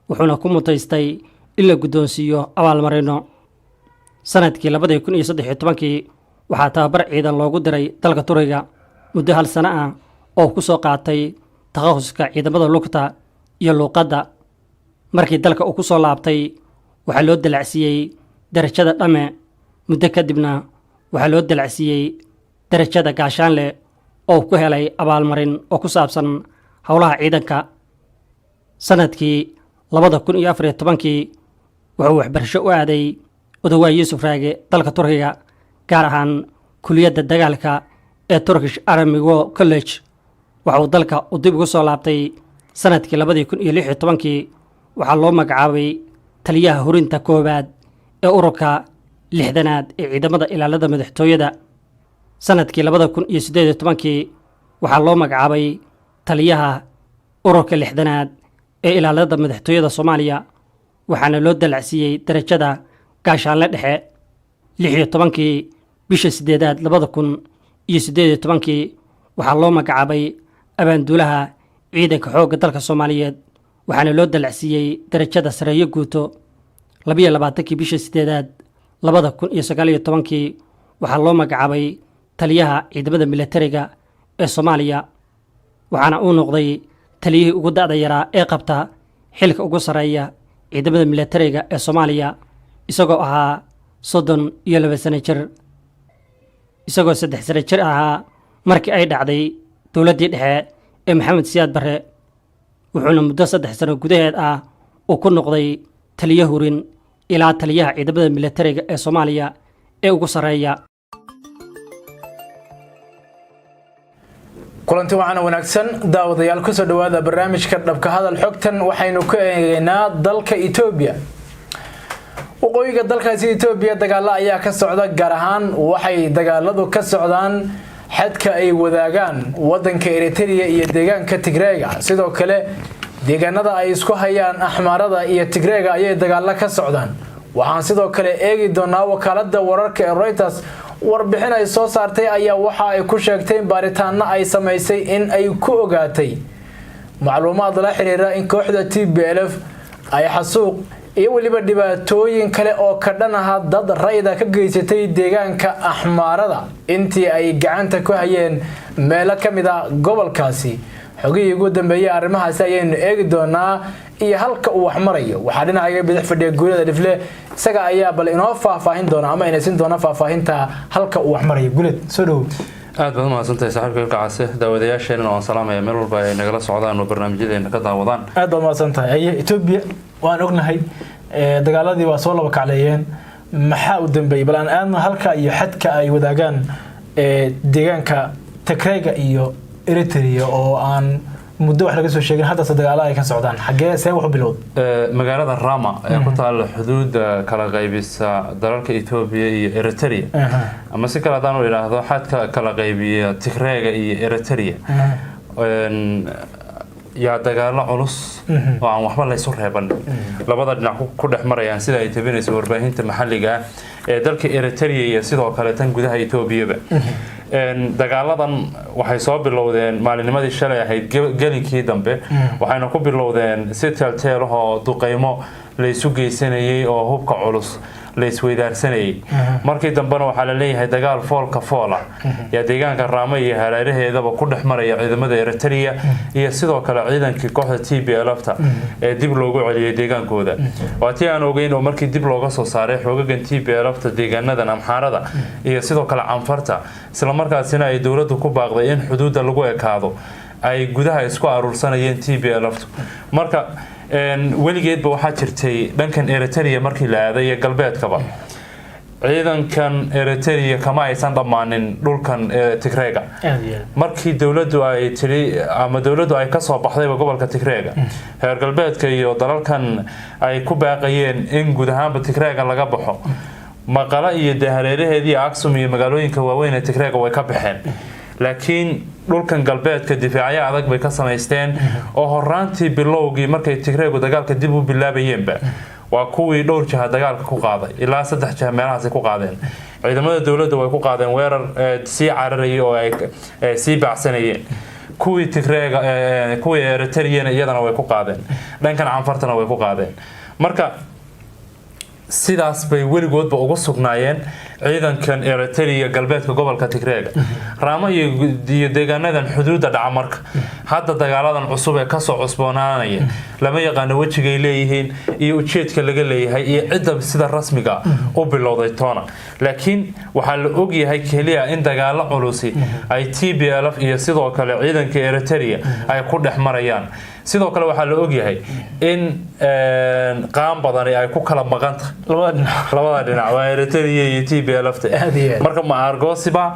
wuxuuna ku mutaystay in la guddoonsiiyo abaalmarino. Sannadkii 2013-kii waxaa tababar ciidan loogu diray dalka Turkiga muddo hal sano ah oo ku soo qaatay takhasuska ciidamada lugta iyo luuqadda. Markii dalka uu ku soo laabtay waxaa loo dalacsiiyey darajada dhame, muddo kadibna waxaa loo dalacsiiyey darajada gaashaanle oo ku helay abaalmarin oo ku saabsan howlaha ciidanka. Sannadkii 2014-kii wuxuu waxbarasho u aaday Odawaa Yuusuf Raage dalka Turkiga, gaar ahaan kuliyadda dagaalka ee Turkish Army War College. Waxa uu dalka uu dib ugu soo laabtay sannadkii 2016-kii. Waxaa loo magacaabay taliyaha hurinta koowaad ee ururka 60aad ee ciidamada ilaalada madaxtooyada. Sannadkii 2018-kii waxaa loo magacaabay taliyaha ururka 60aad ee ilaalada madaxtooyada Soomaaliya, waxaana loo dalacsiiyey darajada gaashaanle dhexe. 16-kii bisha sideedaad 2018-kii waxaa loo magacaabay abaanduulaha ciidanka xoogga dalka Soomaaliyeed, waxaana loo dalacsiiyey darajada sareeyo guuto. 22-kii bisha sideedaad 2019-kii waxaa loo magacaabay taliyaha ciidamada milatariga ee Soomaaliya, waxaana uu noqday taliyihii ugu da'da yaraa ee qabta xilka ugu sarreeya ciidamada milatariga ee Soomaaliya, isagoo ahaa 32 sano jir. Isagoo 3 sano jir ahaa. Markii ay dhacday dowladdii dhexe ee Maxamed Siyaad Barre, wuxuuna muddo 3 sano gudaheed ah uu ku noqday taliyo hurin ilaa taliyaha ciidamada militariga ee Soomaaliya ee ugu sarreeya. Kulanti waxaana wanaagsan, daawadayaal, kusoo dhawaada barnaamijka Dhabka Hadal. Xogtan waxaynu ku eegeynaa dalka Etoobiya. Waqooyiga dalkaasi Etoobiya dagaalo ayaa ka socda, gaar ahaan waxay dagaaladu ka socdaan xadka ay wadaagaan wadanka Eritrea iyo deegaanka Tigreega. Sidoo kale deegaanada ay isku hayaan Axmaarada iyo Tigreega ayay dagaalo ka socdaan. Waxaan sidoo kale eegi doonaa wakaalada wararka ee Reuters warbixin ay soo saartay ayaa waxa ay ku sheegtay in baaritaano ay samaysay in ay ku ogaatay macluumaad la xiriira in kooxda TPLF ay xasuuq iyo weliba dhibaatooyin kale oo ka dhan aha dad rayda ka geysatay deegaanka Axmaarada intii ay gacanta ku hayeen meelo ka mid a gobolkaasi. Xogihii ugu dambeeyay arrimahaasi ayaynu eegi doonaa iyo halka uu wax marayo. Waxaa dhinacayga bidix fadhiya Guulada Dhifle, isaga ayaa bal inoo faahfaahin doona ama inaysin doona faahfaahinta halka uu wax marayo. Guuled, soo dhowow. Aad baad umahadsantahay, saaxiibka Ilkacase. Daawadayaasheenana waan salaamaya meel walba ay nagala socdaan oo barnaamijyadeena ka daawadaan. Aad baad umahadsan tahay. Aye, Etoobiya waan ognahay, dagaaladii waa soo laba kacleeyeen. Maxaa u dambeeyey? Bal aan aadno halka iyo xadka ay wadaagaan deegaanka Tigreega iyo Eritrea oo aan muddo wax laga soo sheegin, haddase dagaalo ay ka socdaan. Xaggee see wax u bilowd? Magaalada Rama ee ku taalla xuduudda kala qaybisa dalalka Etoobiya iyo Eritrea, ama si kale haddaan u idhaahdo, xadka kala qaybiya Tigreega iyo Eritrea, yaa dagaalo culus oo aan waxba laysu reeban labada dhinac ku dhex marayaan, sida ay tabinayso warbaahinta maxalliga ah ee dalka Eritrea iyo sidoo kale tan gudaha Etoobiyaba. Dagaaladan waxay soo bilowdeen maalinimadii shalay ahayd gelinkii dambe, waxayna ku bilowdeen si teelteel ahoo duqeymo laysu geysanayay oo hubka culus la isweydaarsanayay. Markii dambena waxaa la leeyahay dagaal foolka foola yaa deegaanka Raamo iyo hareeraheedaba ku dhex maraya ciidamada Eritrea iyo sidoo kale ciidankii kooxda TPLF-ta ee dib loogu celiyay deegaankooda. Waa tii aan ogeyn oo markii dib looga soo saaray xoogagan TPLF-ta deegaanadan Amxaarada iyo sidoo kale Canfarta, islamarkaasina ay dowladdu ku baaqday in xuduudda lagu ekaado, ay gudaha isku aruursanayeen TPLF-tu. Marka weligeedba waxaa jirtay dhankan Eritrea markii la aaday iyo galbeedkaba, ciidankan Eritrea kama aysan dhammaanin dhulkan Tigreega. Markii dowladdu ay tiri ama dowladdu ay kasoo baxdayba gobolka Tigreega, reer galbeedka iyo dalalkan ay ku baaqayeen in guud ahaanba Tigreega laga baxo, Maqala iyo dee hareeraheedii Aksum iyo magaalooyinka waaweyn ee Tigreega way ka baxeen, laakiin dhulkan galbeedka difaacyo adag bay ka samaysteen oo horaantii bilowgii markay Tigreegu dagaalka dib u bilaabayeenba waa kuwii dhowr jiha dagaalka ku qaaday, ilaa saddex jiha meelahaasay ku qaadeen. Ciidamada dowladda way ku qaadeen weerar sii cararayay oo ay sii baacsanayeen kuwii Tigreega, kuwii Eritreana iyadana way ku qaadeen, dhankan Canfartana way ku qaadeen. Marka sidaas bay weligoodba ugu sugnaayeen ciidankan Eritrea galbeedka gobolka Tigreega, Raamo iyo deegaanadan xuduudda dhaca. Marka hadda dagaaladan cusub ee kasoo cusboonaanaya lama yaqaano wejigay leeyihiin iyo ujeedka laga leeyahay iyo cidda sida rasmiga u bilowday toona, laakiin waxaa la ogyahay keliya in dagaalo culusi ay TPLF iyo sidoo kale ciidanka Eritrea ay ku dhex marayaan. Sidoo kale waxaa la ogyahay in qaan badani ay ku kala maqanta labada dhinac, waa Eritrea iyo TPLF. Marka ma argosiba,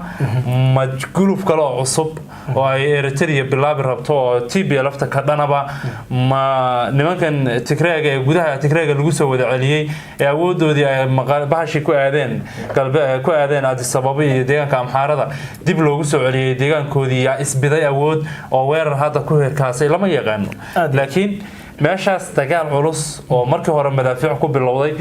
ma guluf kale oo cusub oo ay Eritrea bilaabi rabto oo TPLF ta ka dhanaba, ma nimankan Tigreega ee gudaha Tigreega lagu soo wada celiyey ee awoodoodii ay bahashii ku aadeen galbe ku aadeen Addis Ababa iyo deegaanka Amxaarada dib loogu soo celiyey deegaankoodii yaa isbiday awood oo weerar hadda ku hirkaasay, lama yaqaano. Laakiin meeshaas dagaal culus oo markii hore madaafiic ku bilowday,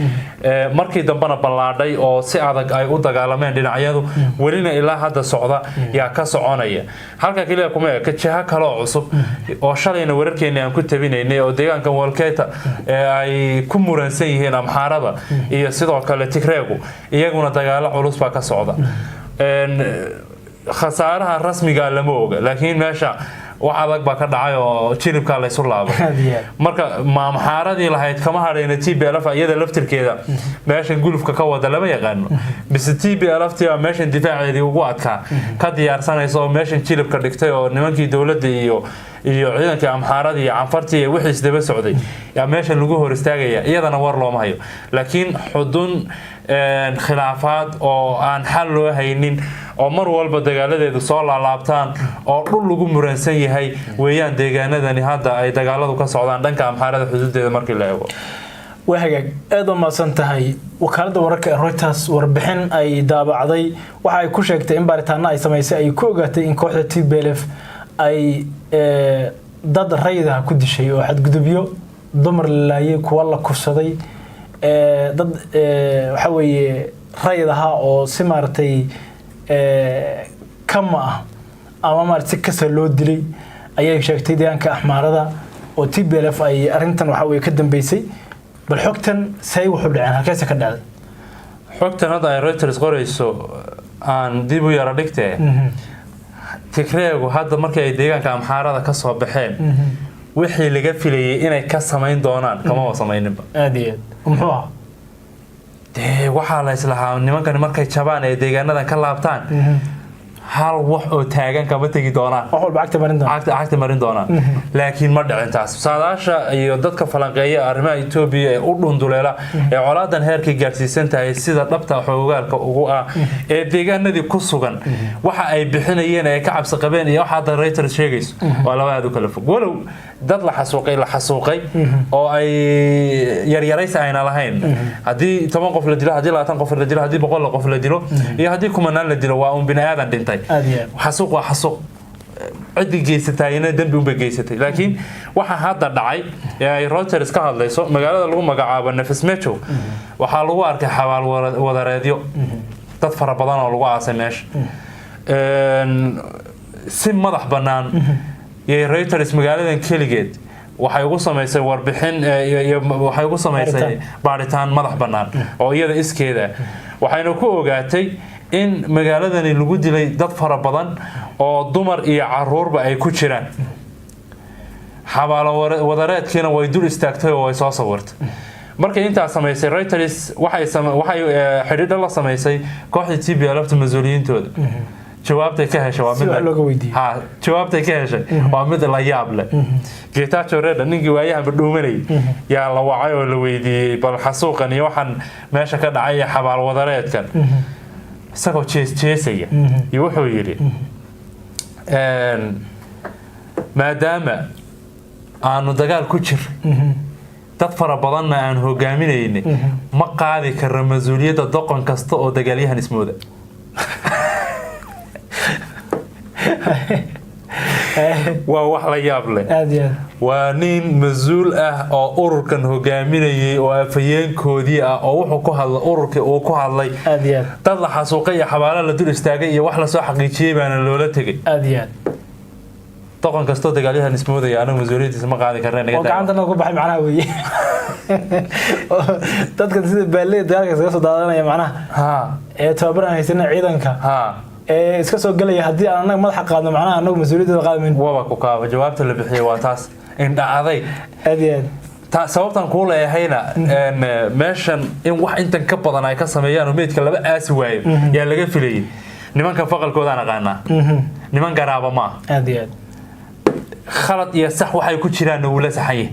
markii dambena ballaadhay oo si adag ay u dagaalameen dhinacyadu, welina ilaa hadda socda yaa ka soconaya. Halka keliya kuma eka, jiho kale oo cusub oo shalayna wararkeeni aan ku tabinaynay oo deegaanka Wolketa ee ay ku muransan yihiin Amxaarada iyo sidoo kale Tigreegu, iyaguna dagaalo culus baa ka socda. Khasaaraha rasmiga lama oga, laakiin meesha Wax adag baa ka dhacay oo jilibkaa laysu laabay. Aad iyo aad. Marka maamxaaradii lahayd kama hadhayna TPLF iyada laftirkeeda meeshan gulufka ka wada lama yaqaano, mise TPLF tii baa meeshan difaaceedii ugu adkaa ka diyaarsanaysa oo meeshan jilibka dhigtay, oo nimankii dowladda iyo ciidankii Amxaaradii iyo Canfartii iyo wixii isdaba socday yaa meeshan lagu hor istaagaya, iyadana war looma hayo. Laakiin xudun khilaafaad oo aan xal loo haynin oo mar walba dagaaladeedu soo laalaabtaan oo dhul lagu muransan yahay weeyaan deegaanadani hadda ay dagaaladu ka socdaan dhanka Amxaarada xuduudeeda markii la eego. Waa hagaag, aad u mahadsan tahay. Wakaaladda wararka ee Reuters warbixin ay daabacday waxa ay ku sheegtay in baaritaano ay samaysay ay ku ogaatay in kooxda TPLF ay dad rayid ah ku dishay oo xadgudubyo, dumar la laayay, kuwa la kufsaday, dad waxa weeye rayid ahaa oo si maaragtay kama ah ama maaragtay si kasa loo dilay ayay sheegtay deegaanka Axmaarada, oo TPLF ay arrintan waxa weye ka dambeysay. Bal xogtan say wuxuu dhaceen, halkeese ka dhacday? Xogtan hadda ay Reuters qorayso aan dib u yara dhigtee. Tigreegu hadda markii ay deegaanka Amxaarada ka soo baxeen, wixii laga filayay inay ka samayn doonaan kamaba samayninba. Aad iyo aad, muxuu ahaa? Dee waxaa la islahaa nimankani markay jabaan ee deegaanadan ka laabtaan, hal wax oo taagan kama tegi doonaan. Wax walba cagta marin doona. Cagta marin doonaan, laakiin ma dhicin taas. Saadaasha iyo dadka falanqeeya arrimaha Etoobiya ee u dhunduleela ee colaadan heerkay gaarsiisan tahay sida dhabta xoogaalka ugu ah ee deegaanadii ku sugan, waxa ay bixinayeen ee ka cabsi qabeen iyo waxa hadda Reuters sheegayso waa laba aad u kala fog. Walow dad la xasuuqay la xasuuqay oo ay yaryaraysi ayna lahayn, haddii 10 qof la dilo, haddii 20 qof la dilo, haddii 100 qof la dilo iyo haddii kumanaan la dilo, waa un bini aadan dhintay. Aad iyo aad. Xasuuq waa xasuuq, ciddii geysatayna dembi unbay geysatay. Laakiin waxa hadda dhacay ee ay Reuters ka hadlayso, magaalada lagu magacaabo Nefas Mewcha waxaa lagu arkay xabaal wadareedyo dad fara badan oo lagu aasay meesha. Si madax bannaan yay Reuters magaaladan keligeed waxay ugu samaysay warbixin iyo waxay ugu samaysay baaritaan madax bannaan oo iyada iskeeda, waxayna ku ogaatay in magaaladani lagu dilay dad fara badan oo dumar iyo caruurba ay ku jiraan. Xabaalo wadareedkiina way dul istaagtay oo way soo sawirtay. Markay intaas samaysay Reuters, waxay xidhiidho la samaysay kooxda TPLF mas-uuliyiintooda. Jawaabtay ka heshay waa Si mid wax looga weydiiyo. Ha, jawaabtay ka heshay waa mid la yaab leh. Getachew Reda, ninkii waayahanba dhuumanayay, yaa la wacay oo la weydiiyey bal xasuuqan iyo waxaan meesha ka dhacay iyo xabaal wadareedkan. Isagoo jees jeesaya iyo wuxuu yidhi, "Maadaama aanu dagaal ku jir, dad fara badanna aan hogaaminaynay, ma qaadi karno mas-uuliyadda doqon kasta oo dagaalyahan ismooda." Waa wax la yaab leh. Aad iyo aad. Waa nin mas-uul ah oo ururkan hogaaminayay oo afhayeenkoodii ah oo wuxuu ku hadlay ururkii uu ku hadlay. Aad iyo aad. Dad la xasuuqay iyo xabaalo la dul istaagay iyo wax lasoo xaqiijiyey baana loola tegay. Aad iyo aad. Doqon kastoo dagaalyahan ismoodaya anagu mas-uuliyaddiisa ma qaadi karna, naga oo daa. Gacanta ku baxay macnaha weeye. Dadkan sida baalleyda dagaalka iskaga soo daadanaya macnaha ee tababar aan haysanin ciidanka ee iska soo gelaya, haddii aan annaga madaxa qaadno macnaha annagu mas-uuliyadooda qaadmayno. Waba ku kaaba, jawaabta la bixiyey waa taas, indha aday. Aad iyo aad. Ta sababtan kuu leeyahayna meeshan in wax intan ka badan ay ka sameeyaan oo meydka laba aasi waayo yaa laga filayay. Nimanka faqalkoodaan aqaanaa, niman garaaba maaha. Aad iyo aad. Khalad iyo sax waxay ku jiraanna wuu la saxan yahay,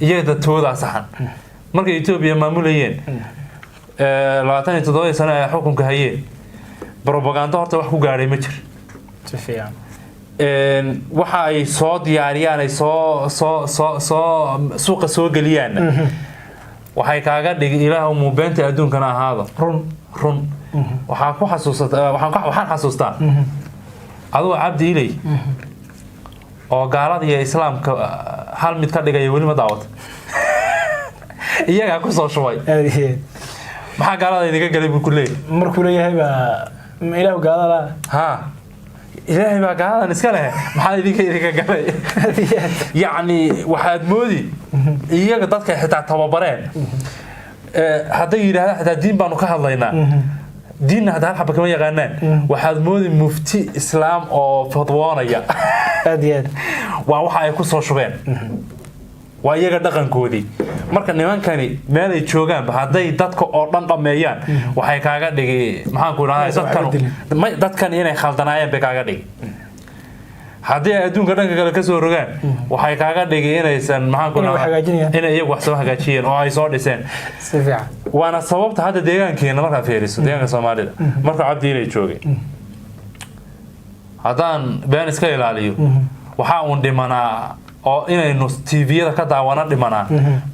iyaga toodaa saxan. Markay Etoobiya maamulayeen 27 sano ay xukunka hayeen, propaganda horta wax ku gaadhay ma jir. Si fiican. Waxa ay soo diyaariyaan ay soo soo soo soo suuqa soo geliyaanna waxay kaaga dhigi ilaah muubeenta adduunkana ahaado run. Run waxaa ku xasuusata, waxaan xasuustaa adigoo Cabdi Iley oo gaalada iyo islaamka hal mid ka dhigaya. Weli ma daawata? Iyagaa kusoo shubay. Aad iyo aad. Maxaa gaalada idinka galay buu ku leeyahy. Markuu leeyahay baa ma ilaahu gaalada. Ha, ilaahay baa gaaladan iska leh, maxaa idinka galay? Aad iyo aad. Yacni waxaad moodi iyaga dadka xitaa tababareen, hadday yidhahdaan xitaa diin baanu ka hadlaynaa. Diinna hadda hal xaba kama yaqaanaan. Waxaad moodi mufti islaam oo fadwoonaya. Aad iyo aad. Waa waxa ay ku soo shubeen, waa iyaga dhaqankoodii. Marka nimankani meel ay joogaanba hadday dadka oo dhan dhammeeyaan, waxay kaaga dhigi, maxaan ku idhahdaa, Waxba dadkan dilin. Dadkan inay khaldanaayeen bay kaaga dhigi. Haddii ay adduunka dhanka kale kasoo rogaan, waxay kaaga dhigi inaysan, maxaan ku Inay wax idhahdaa, hagaajinayaan. Inay iyagu wax soo hagaajiyeen oo ay soo dhiseen. Si fiican. Waana sababta hadda deegaankeena markaad fiiriso, deegaanka Soomaalida marka Cabdi inay joogay, haddaan been iska ilaaliyo, waxaa uun dhimanaa oo inaynu TV-yada ka daawana dhimanaa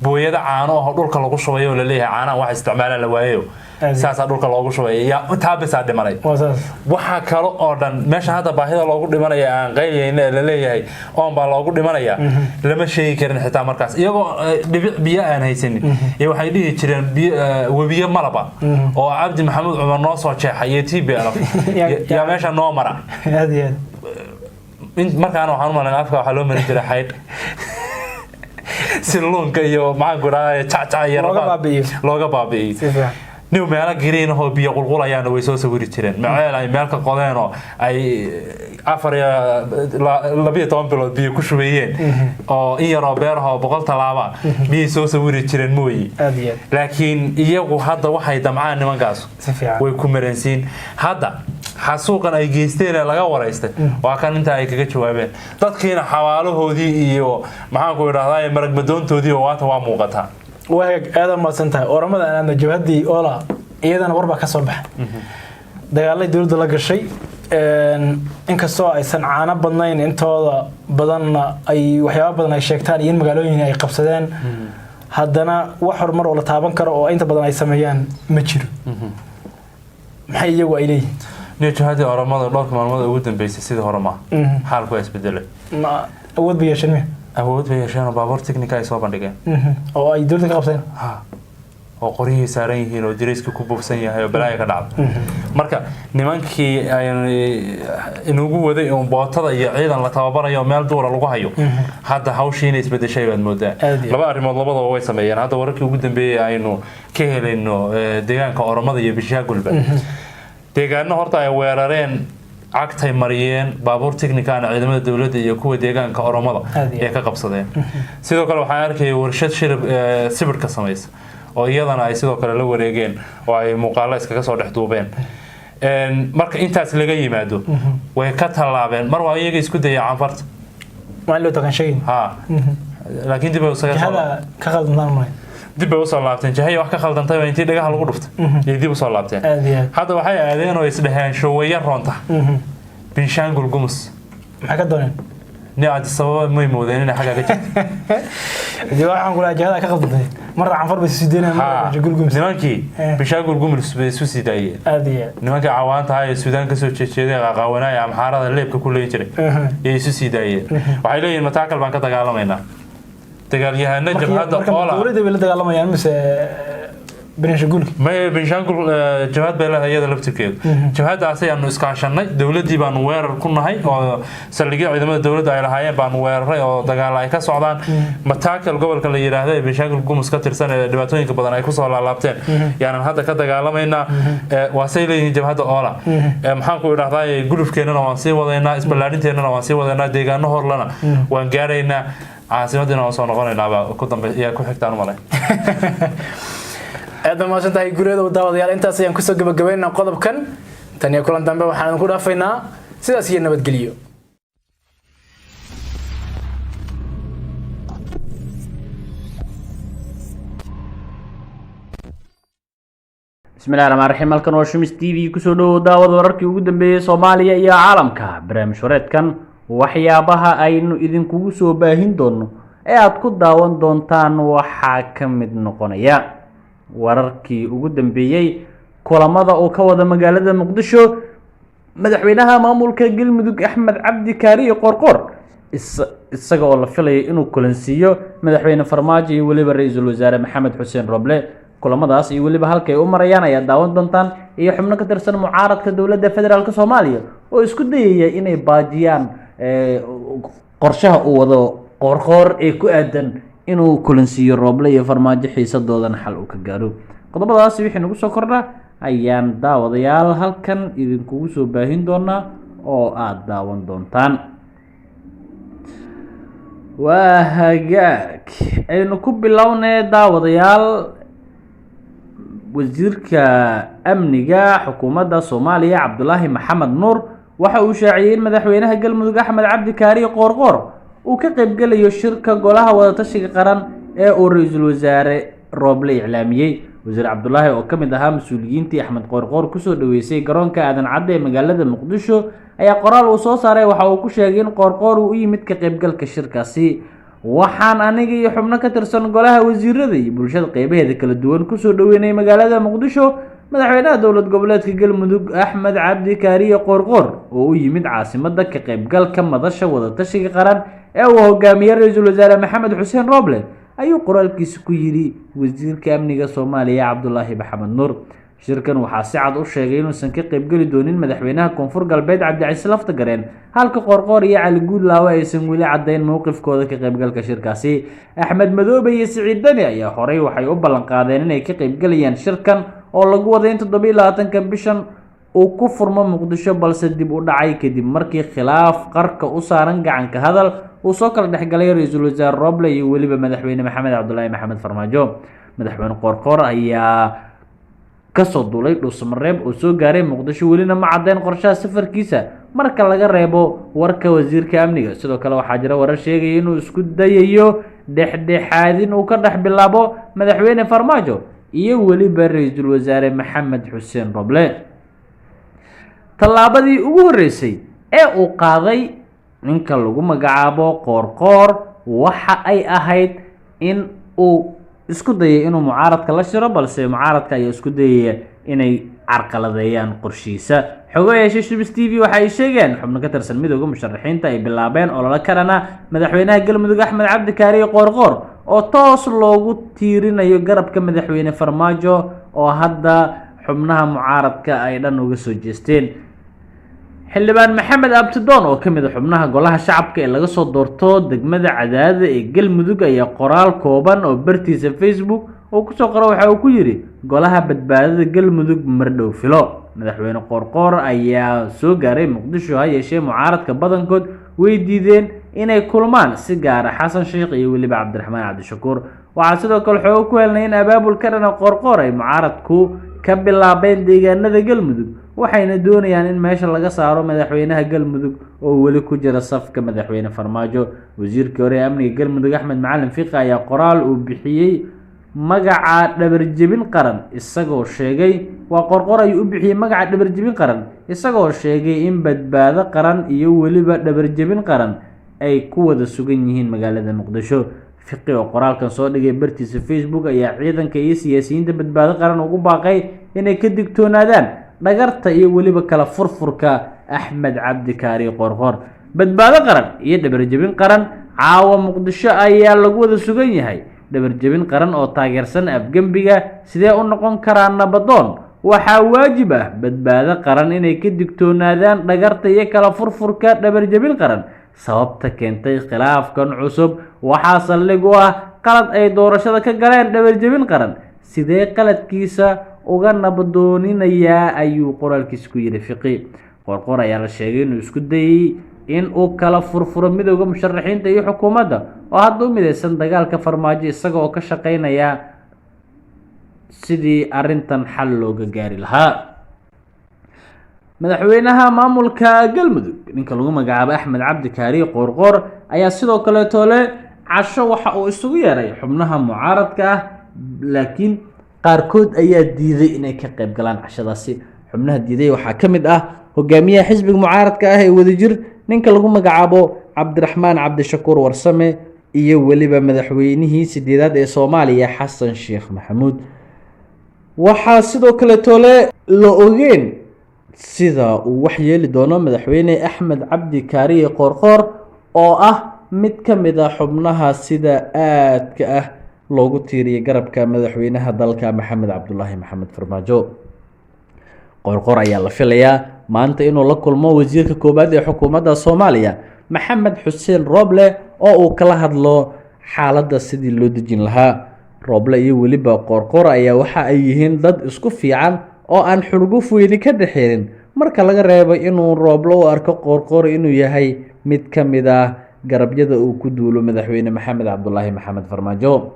booyada caano oo dhulka lagu shubayo oo laleeyahay caanaha wax isticmaalaan la waayayo. Aad. Saasaa dhulka loogu shubaya yaa taabisaa dhimanay. Waa saas. Waxaa kale oo dhan meesha hadda baahida loogu dhimanaya aan qayliyayna ee laleeyahay oon baa loogu dhimanaya lama sheegi karin xitaa markaas, iyagoo dhibic biyo aan haysanin iyo waxay dhihi jireen webiyo malaba oo Cabdi Maxamuud Cumar noo soo jeexay iyo TPLF yaa meesha noo mara. Aad iyo aad. Markaana waxaan u malayn afka waxaa loo marin jiray xaydh si luunka iyo, maxaan ku dhahay, jacjac iyo Looga rafaad baabi'iyo. Looga baabi'iyo. Si fiican. Nin meelo green ahoo biyo qulqulayaana way soo sawiri jireen, maceel ay meel ka qodeen oo ay 4 iyo 12 bilood biyo ku shubeeyeen oo in yaroo beerahoo 100 tallaaba miyay soo sawiri jireen mooyi. Aad iyo aad. Laakiin iyagu hadda waxay damcaan nimankaas Si fiican. way ku maransiin. Hadda xasuuqan ay geysteen ee laga waraystay waa kan inta ay kaga jawaabeen dadkiina xawaalahoodii iyo, maxaan ku idhahdaa, maragmadoontoodii oo waata waa muuqataa. Waa hagaag, aad mahadsan tahay. Oramada aan aadna, jabhaddii Oola iyadana warbaa ka soo baxay dagaalay dowladda la gashay. Inkastoo aysan caano badnayn, intooda badanna ay waxyaaba badan ay sheegtaan iyo in magaalooyin ay qabsadeen, haddana wax horumar oo la taaban karo oo inta badan ay sameeyaan ma jiro. Maxay iyagu ay leeyihiin? Niyo, jihadii Oromada dhowrka maalmood ugu dambeysay sidii hore maaha, xaalku waa isbedelay. Ma awood bay yeesheen miya? Awood bay yeesheen oo baabuur technica ay soo bandhigeen. Oo ay dowladda ka qabsadeen. Ha, oo qoryihii saaran yihiin oo dirayskii ku buufsan yahay oo balaaya ka dhacda. Marka nimankii ay inugu waday uun bootada iyo ciidan la tababarayo oo meel duura lagu hayo, hadda hawshii inay isbedeshay baad moodaa. Aad iyo Laba arrimood labadaba way sameeyeen. Hadda wararkii ugu dambeeyey aynu ka helayno deegaanka Oromada iyo Bishaagulba, deegaano horta ay weerareen, cagtay mariyeen, baabuur technicana ciidamada dowladda iyo kuwa deegaanka Oromada Aad iyo ee ka qabsadeen. Sidoo kale waxaan arkayay warshad shirib sibirka samaysa oo iyadana ay sidoo kale la wareegeen oo ay muuqaalo iskaga soo dhex duubeen. Marka intaas laga yimaado, way ka tallaabeen. Mar waa iyaga isku dayay Canfarta. Waa in loo tagaan sheegin. Ha, laakiin dib bay isaga soo Jihada ka qaldantaan malay. Dib bay usoo laabteen. Jahay wax ka khaldantay baa intii dhagaha lagu dhuftay yay dib usoo laabteen. Aad iyo aad. Hadda waxay aadeen oo isdheheen showaya roonta Binshaangul Gumus. Maxay ka dooneen? Ni Addis Ababa may moodeen inay xaggaa ka jirto. Dee waxaan kula jihada ka qaldantay, marna Canfar bay sii deynayaan, marna Gulgumis. Nimankii Binshaangul Gumus bay isu sii daayeen. Aad iyo aad. Nimankii cawaanta ee Suudaan kasoo jeejeeday, qaqaawanaya, Amxaarada leebka ku leyn jiray yay isu sii daayeen. Waxay leeyihiin Mataakal baan ka dagaalamaynaa, dagaalyahano jabhadda Marka Oola. dowladda bay la dagaalamayaan mise Benishangulka? May, Benshangul jabhad bay leedahay iyada laftirkeedu. Jabhaddaas ayaanu iskaashanay, dowladdii baanu weerar ku nahay oo saldhigyo ciidamada dowladda ay lahaayeen baanu weeraray oo dagaal ay ka socdaan Mataakal, gobolka la yidhaahdo ee Benshangul Gumus ka tirsan ee dhibaatooyinka badan ay kusoo laalaabteen yaanan hadda ka dagaalamaynaa. Waasay leeyihiin jabhadda Oola. Maxaan ku idhahdaa, gulufkeennana waan sii wadaynaa, isballaadhinteennana waan sii wadaynaa, deegaano horlana waan gaaraynaa, caasimaddiina waan soo noqonaynaabaa ku dambe yaa ku xigtaan u malay. Aad baa mahadsan tahay guryada. Daawadayaal, intaas ayaan kusoo gabagabaynaa qodobkan. Tan iyo kulan dambe waxaan idinku dhaafaynaa sidaas iyo nabadgelyo. Bismillahi raxmaan raxiim. Halkan waa Shumis TV, kusoo dhowow daawad wararkii ugu dambeeyey Soomaaliya iyo caalamka. Barnaamij wareedkan waxyaabaha aynu idinkugu soo baahin doono ee aada ku daawan doontaan waxaa ka mid noqonaya wararkii ugu dambeeyey kulamada uu ka wada magaalada Muqdisho madaxweynaha maamulka Galmudug Axmed Cabdi Kaariye Qoorqoor, isaga oo la filayo inuu kulansiiyo madaxweyne Farmaajo iyo weliba ra-iisul wasaare Maxamed Xuseen Roble. Kulamadaas iyo weliba halkay u marayaan ayaad daawan doontaan, iyo xubno ka tirsan mucaaradka dowladda federaalk Soomaaliya oo isku dayaya inay baajiyaan qorshaha uu wado Qoorqoor ee ku aadan inuu kulansiiyo Rooble iyo Farmaajo, xiisadoodana xal uu ka gaaro. Qodobadaasi wixii nagu soo kordha Ayaan daawadayaal halkan idinkugu soo baahin doonaa oo aada daawan doontaan. Waa hagaag, aynu ku bilownay daawadayaal. Wasiirka amniga xukuumadda Soomaaliya Cabdulaahi Maxamed Nuur waxa uu shaaciyey in madaxweynaha Galmudug Axmed Cabdi Kaariye Qoorqoor uu ka qaybgelayo shirka golaha wadatashiga qaran ee uu ra-iisul wasaare Rooble iclaamiyey. Wasiir Cabdulaahi oo ka mid ahaa mas-uuliyiintii Axmed Qoorqoor kusoo dhaweysay garoonka Aadan Cadde ee magaalada Muqdisho ayaa qoraal uu soo saaray waxa uu ku sheegay in Qoorqoor uu u yimid ka qaybgalka shirkaasi. "Waxaan aniga iyo xubno ka tirsan golaha wasiirada iyo bulshada qeybaheeda kala duwan kusoo dhaweynay magaalada Muqdisho madaxweynaha dowlad goboleedka Galmudug Axmed Cabdi Kaariye Qoorqoor oo u yimid caasimadda ka qaybgalka madasha wadatashiga qaran ee uu hogaamiyey ra-iisul wasaare Maxamed Xuseen Rooble," ayuu qoraalkiisa ku yidhi wasiirka amniga Soomaaliya Cabdulaahi Maxamed Nuur. Shirkan waxaa si cad u sheegay inuusan ka qaybgeli doonin madaxweynaha Koonfur Galbeed Cabdicasiis Laftagareen, halka Qoorqoor iyo Cali Guudlaawe aysan weli caddayn mowqifkooda ka qaybgalka shirkaasi. Axmed Madoobe iyo Siciid Dani ayaa horey waxay u ballan qaadeen inay ka qaybgelayaan shirkan oo lagu waday in 27-ka bishan uu ku furmo Muqdisho, balse dib u dhacay kadib markii khilaaf qarka u saaran gacanka hadal uu soo kala dhexgalay ra-iisul wasaare Roble iyo weliba madaxweyne Maxamed Cabdulaahi Maxamed Farmaajo. Madaxweyne Qoorqoor ayaa kasoo duulay Dhuusamareeb oo soo gaaray Muqdisho, welina ma caddeyn qorshaha safarkiisa marka laga reebo warka wasiirka amniga. Sidoo kale waxaa jira warar sheegaya inuu isku dayayo dhexdhexaadin uu ka dhex bilaabo madaxweyne Farmaajo iyo weliba ra-iisul wasaare Maxamed Xuseen Roble. Tallaabadii ugu horreysay ee uu qaaday ninka lagu magacaabo Qoorqoor waxa ay ahayd in uu isku dayay inuu mucaaradka la shiro, balse mucaaradka ayaa isku dayaya inay carqaladeeyaan qorshiisa. Xogo yeeshay Shubis TV waxa ay sheegeen xubno ka tirsan midooda musharaxiinta ay bilaabeen ololo kalena madaxweynaha Galmudug Axmed Cabdi Kaariye Qoorqoor oo toos loogu tiirinayo garabka madaxweyne Farmaajo, oo hadda xubnaha mucaaradka ay dhan uga soo jeesteen. Xildhibaan Maxamed Abtidoon oo ka mid a xubnaha golaha shacabka ee laga soo doorto degmada Cadaadada ee Galmudug ayaa qoraal kooban oo bartiisa Facebook uu kusoo qoro waxa uu ku yidhi: "Golaha badbaadada Galmudug mardhow filo." Madaxweyne Qoorqoor ayaa soo gaaray Muqdisho, ha yeeshee mucaaradka badankood way diideen inay kulmaan, si gaara Xasan Sheikh iyo weliba Cabdiraxmaan Cabdishakuur. Waxaa sidoo kale xoogo ku helnay in abaabul ka dhana Qoorqoor ay mucaaradku ka bilaabeen deegaanada Galmudug, waxayna doonayaan in meesha laga saaro madaxweynaha Galmudug oo weli ku jira safka madaxweyne Farmaajo. Wasiirkii hore ee amniga Galmudug Axmed Macalin Fiqi ayaa qoraal uu bixiyey magaca dhabarjebin qaran isagoo sheegay, waa Qorqor ayuu u bixiyey magaca dhabarjebin qaran, isagoo sheegay in Badbaado Qaran iyo weliba dhabarjebin qaran ay ku wada sugan yihiin magaalada Muqdisho. Fiqi oo qoraalkan soo dhigay bartiisa Facebook ayaa ciidanka iyo siyaasiyiinta Badbaado Qaran ugu baaqay inay ka digtoonaadaan dhagarta iyo weliba kala furfurka Axmed Cabdi Kaari Qoorqoor. Badbaado Qaran iyo dhabarjebin qaran caawa Muqdisho ayaa lagu wada sugan yahay. Dhabarjebin qaran oo taageersan afgembiga sidee u noqon karaa nabadoon? Waxaa waajib ah Badbaado Qaran inay ka digtoonaadaan dhagarta iyo kala furfurka dhabarjebin qaran. Sababta keentay khilaafkan cusub waxaa saldhig u ah qalad ay doorashada ka galeen dhabarjebin qaran. Sidee qaladkiisa uga nabadooninayaa? Ayuu qoraalkiisa ku yidhi Fiqi. Qorqor ayaa la sheegay inuu isku dayey in uu kala furfuro midowda musharaxiinta iyo xukuumadda oo hadda u mideysan dagaalka Farmaajo, isaga oo ka shaqeynaya sidii arrintan xal looga gaari lahaa. Madaxweynaha maamulka Galmudug ninka lagu magacaabo Axmed Cabdi Kaariye Qoorqoor ayaa sidoo kaleeto le casho waxa uu isugu yeeray xubnaha mucaaradka ah, laakiin qaarkood ayaa diiday inay ka qayb galaan cashadaasi. Xubnaha diiday waxaa ka mid ah hogaamiyaha xisbiga mucaaradka ah ee Wadajir ninka lagu magacaabo Cabdiraxmaan Cabdishakuur Warsame iyo weliba madaxweynihii sideedaad ee Soomaaliya Xasan Sheekh Maxamuud. Waxaa sidoo kaleeto le la ogeen sida uu wax yeeli doono madaxweyne Axmed Cabdi Kaariye Qoorqoor oo ah mid ka mid a xubnaha sida aadka ah loogu tiiriyay garabka madaxweynaha dalka Maxamed Cabdulaahi Maxamed Farmaajo. Qoorqoor ayaa la filayaa maanta inuu la kulmo wasiirka koowaad ee xukuumadda Soomaaliya Maxamed Xuseen Rooble oo uu kala hadlo xaaladda sidii loo dejin lahaa. Rooble iyo weliba Qoorqoor ayaa waxa ay yihiin dad isku fiican. oo aan xurguf weyni ka dhexeynin, marka laga reebo inuu Rooble u arko Qoorqoor inuu yahay mid ka mid ah garabyada uu ku duulo madaxweyne Maxamed Cabdulaahi Maxamed Farmaajo.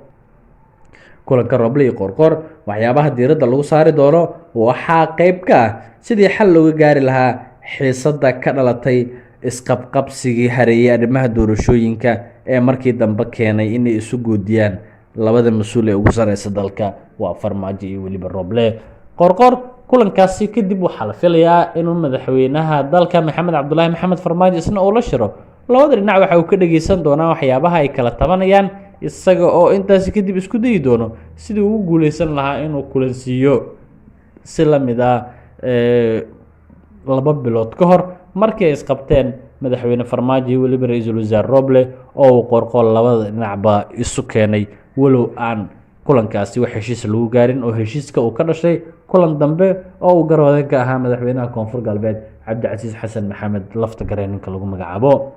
Kulanka Rooble iyo Qoorqoor waxyaabaha diiradda lagu saari doono waxaa qeyb ka ah sidii xal looga gaari lahaa xiisadda ka dhalatay isqabqabsigii hareeyay arrimaha doorashooyinka ee markii dambe keenay inay isu goodiyaan labada mas-uul ee ugu sareysa dalka, waa Farmaajo iyo weliba Rooble. Qoorqoor kulankaasi kadib waxaa la filayaa inuu madaxweynaha dalka Maxamed Cabdulaahi Maxamed Farmaajo isna uu la shiro. Labada dhinac waxa uu ka dhageysan doonaa waxyaabaha ay kala tabanayaan, isaga oo intaasi kadib isku dayi doono sidii ugu guuleysan lahaa inuu kulansiiyo, si la mid ah 2 bilood ka hor markii ay isqabteen madaxweyne Farmaajo iyo weliba ra-iisul wasaare Roble, oo uu Qoorqoor labada dhinacba isu keenay, walow aan kulankaasi wax heshiis lagu gaarin oo heshiiska uu ka dhashay kulan dambe oo uu garwadan ka ahaa madaxweynaha Koonfur Galbeed Cabdicasiis Xasan Maxamed Lafta Gareen ninka lagu magacaabo.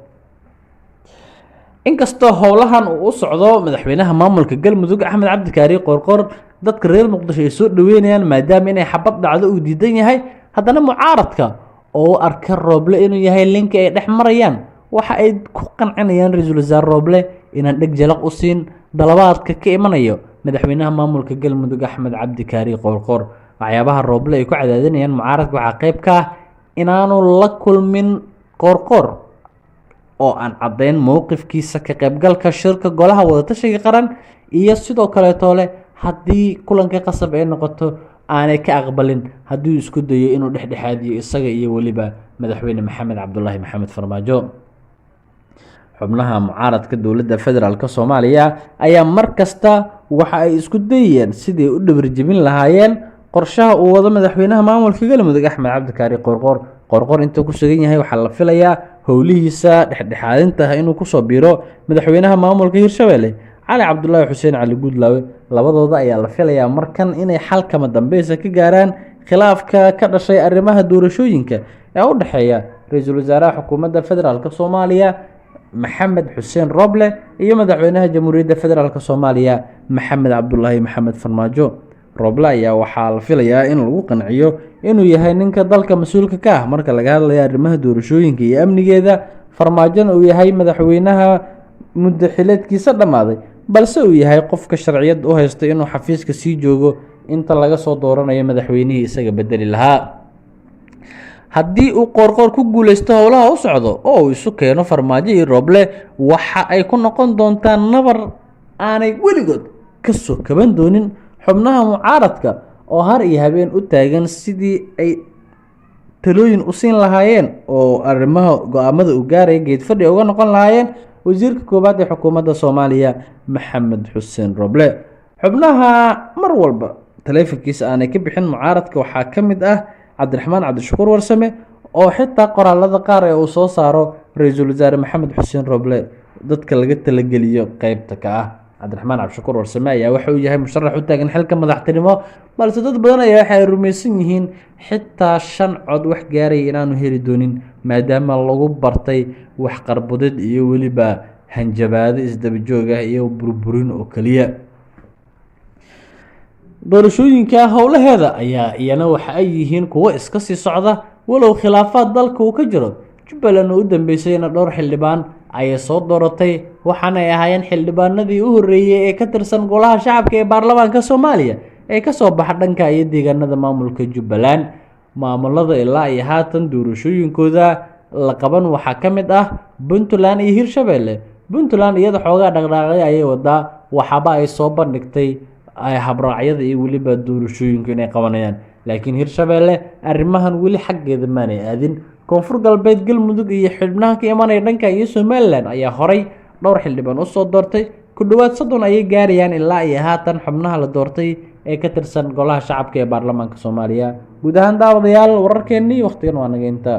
Inkastoo howlahan uu u socdo madaxweynaha maamulka Galmudug Axmed Cabdikaari Qoorqoor, dadka reer Muqdisho ay soo dhaweynayaan maadaama inay xabad dhacdo uu diidan yahay, haddana mucaaradka oo u arka Rooble inuu yahay linka ay dhex marayaan waxa ay ku qancinayaan ra-iisul wasaare Rooble inaan dheg jalaq u siin dalabaadka ka imanayo madaxweynaha maamulka Galmudug Axmed Cabdikaari Qoorqoor. Waxyaabaha Rooble ay ku cadaadinayaan mucaaradka waxaa qayb ka ah inaanu la kulmin Qoorqoor oo aan caddayn mowqifkiisa ka qaybgalka shirka golaha wadatashiga qaran, iyo sidoo kaleeto leh haddii kulanka qasab ay noqoto aanay ka aqbalin haddii uu isku dayo inuu dhexdhexaadiyo isaga iyo weliba madaxweyne Maxamed Cabdulaahi Maxamed Farmaajo. Xubnaha mucaaradka dowladda federaalk Soomaaliya ayaa mar kasta waxa ay isku dayayeen sidii u dhabarjebin lahaayeen qorshaha uu wado madaxweynaha maamulka Galmudug Axmed Cabdikaari Qoorqoor. Qoorqoor intuu ku sugan yahay waxaa la filayaa howlihiisa dhexdhexaadinta inuu kusoo biiro madaxweynaha maamulka Hirshabelle Cali Cabdulaahi Xuseen Cali Guudlaawe. Labadooda ayaa la filayaa markan inay xalkama dambeysa ka gaaraan khilaafka ka dhashay arrimaha doorashooyinka ee u dhexeeya ra-iisul wasaaraha xukuumadda federaalk Soomaaliya Maxamed Xuseen Roble iyo madaxweynaha Jamhuuriyadda Federaalk Soomaaliya Maxamed Cabdulaahi Maxamed Farmaajo. Roble ayaa waxaa la filayaa in lagu qanciyo inuu yahay ninka dalka mas-uulka ka ah marka laga hadlayo arrimaha doorashooyinka iyo amnigeeda, Farmaajona uu yahay madaxweynaha muddo xileedkiisa dhammaaday, balse uu yahay qofka sharciyad u haysta inuu xafiiska sii joogo inta laga soo dooranayo madaxweynihii isaga bedeli lahaa. Haddii uu Qoorqoor ku guuleysto howlaha u socdo oo uu isu keeno Farmaajo iyo Rooble, waxa ay ku noqon doontaa nabar aanay weligood ka soo kaban doonin xubnaha mucaaradka oo har iyo habeen u taagan sidii ay talooyin u siin lahaayeen oo arrimaha go-aamada uu gaaraya geedfadhi uga noqon lahaayeen wasiirka koowaad ee xukuumadda Soomaaliya Maxamed Xuseen Roble. Xubnaha mar walba taleefankiisa aanay ka bixin mucaaradka waxaa ka mid ah Cabdiraxmaan Cabdishakuur Warsame, oo xitaa qoraalada qaar ee uu soo saaro ra-iisul wasaare Maxamed Xuseen Roble dadka laga talageliyo qeybta ka ah. Cabdiraxmaan Cabdishakuur Warsame ayaa waxa uu yahay musharax u taagan xilka madaxtinimo, balse dad badan ayaa waxay rumaysan yihiin xitaa 5 cod wax gaaraya inaanu heli doonin, maadaama lagu bartay wax qarbudid iyo weliba hanjabaado isdaba joog ah iyo burburin oo keliya. Doorashooyinka howlaheeda ayaa iyana waxa ay yihiin kuwo iska sii socda, walow khilaafaad dalka uu ka jiro. Jubbaland oo u dambeysayna dhowr xildhibaan ayay soo dooratay, waxaana ay ahaayeen xildhibaanadii u horreeyey ee ka tirsan golaha shacabka ee baarlamaanka Soomaaliya ee kasoo baxa dhanka iyo deegaanada maamulka Jubbaland. Maamulada ilaa iyo haatan doorashooyinkooda la qaban waxaa ka mid ah Puntland iyo Hirshabelle. Puntland iyada xoogaa dhaqdhaqaaqyo ayay wadaa, waxaaba ay soo bandhigtay habraacyada iyo weliba doorashooyinku inay qabanayaan, laakiin Hirshabelle arrimahan weli xaggeeda maanay aadin. Koonfur Galbeed, Galmudug iyo xubnaha ka imanaya dhanka iyo Somaliland ayaa horay dhowr xildhibaan usoo doortay. Ku dhowaad 30 ayay gaarayaan ilaa iyo haatan xubnaha la doortay ee ka tirsan golaha shacabka ee baarlamaanka Soomaaliya. Guud ahaan daawadayaal, wararkeennii wakhtigan waa naga inta.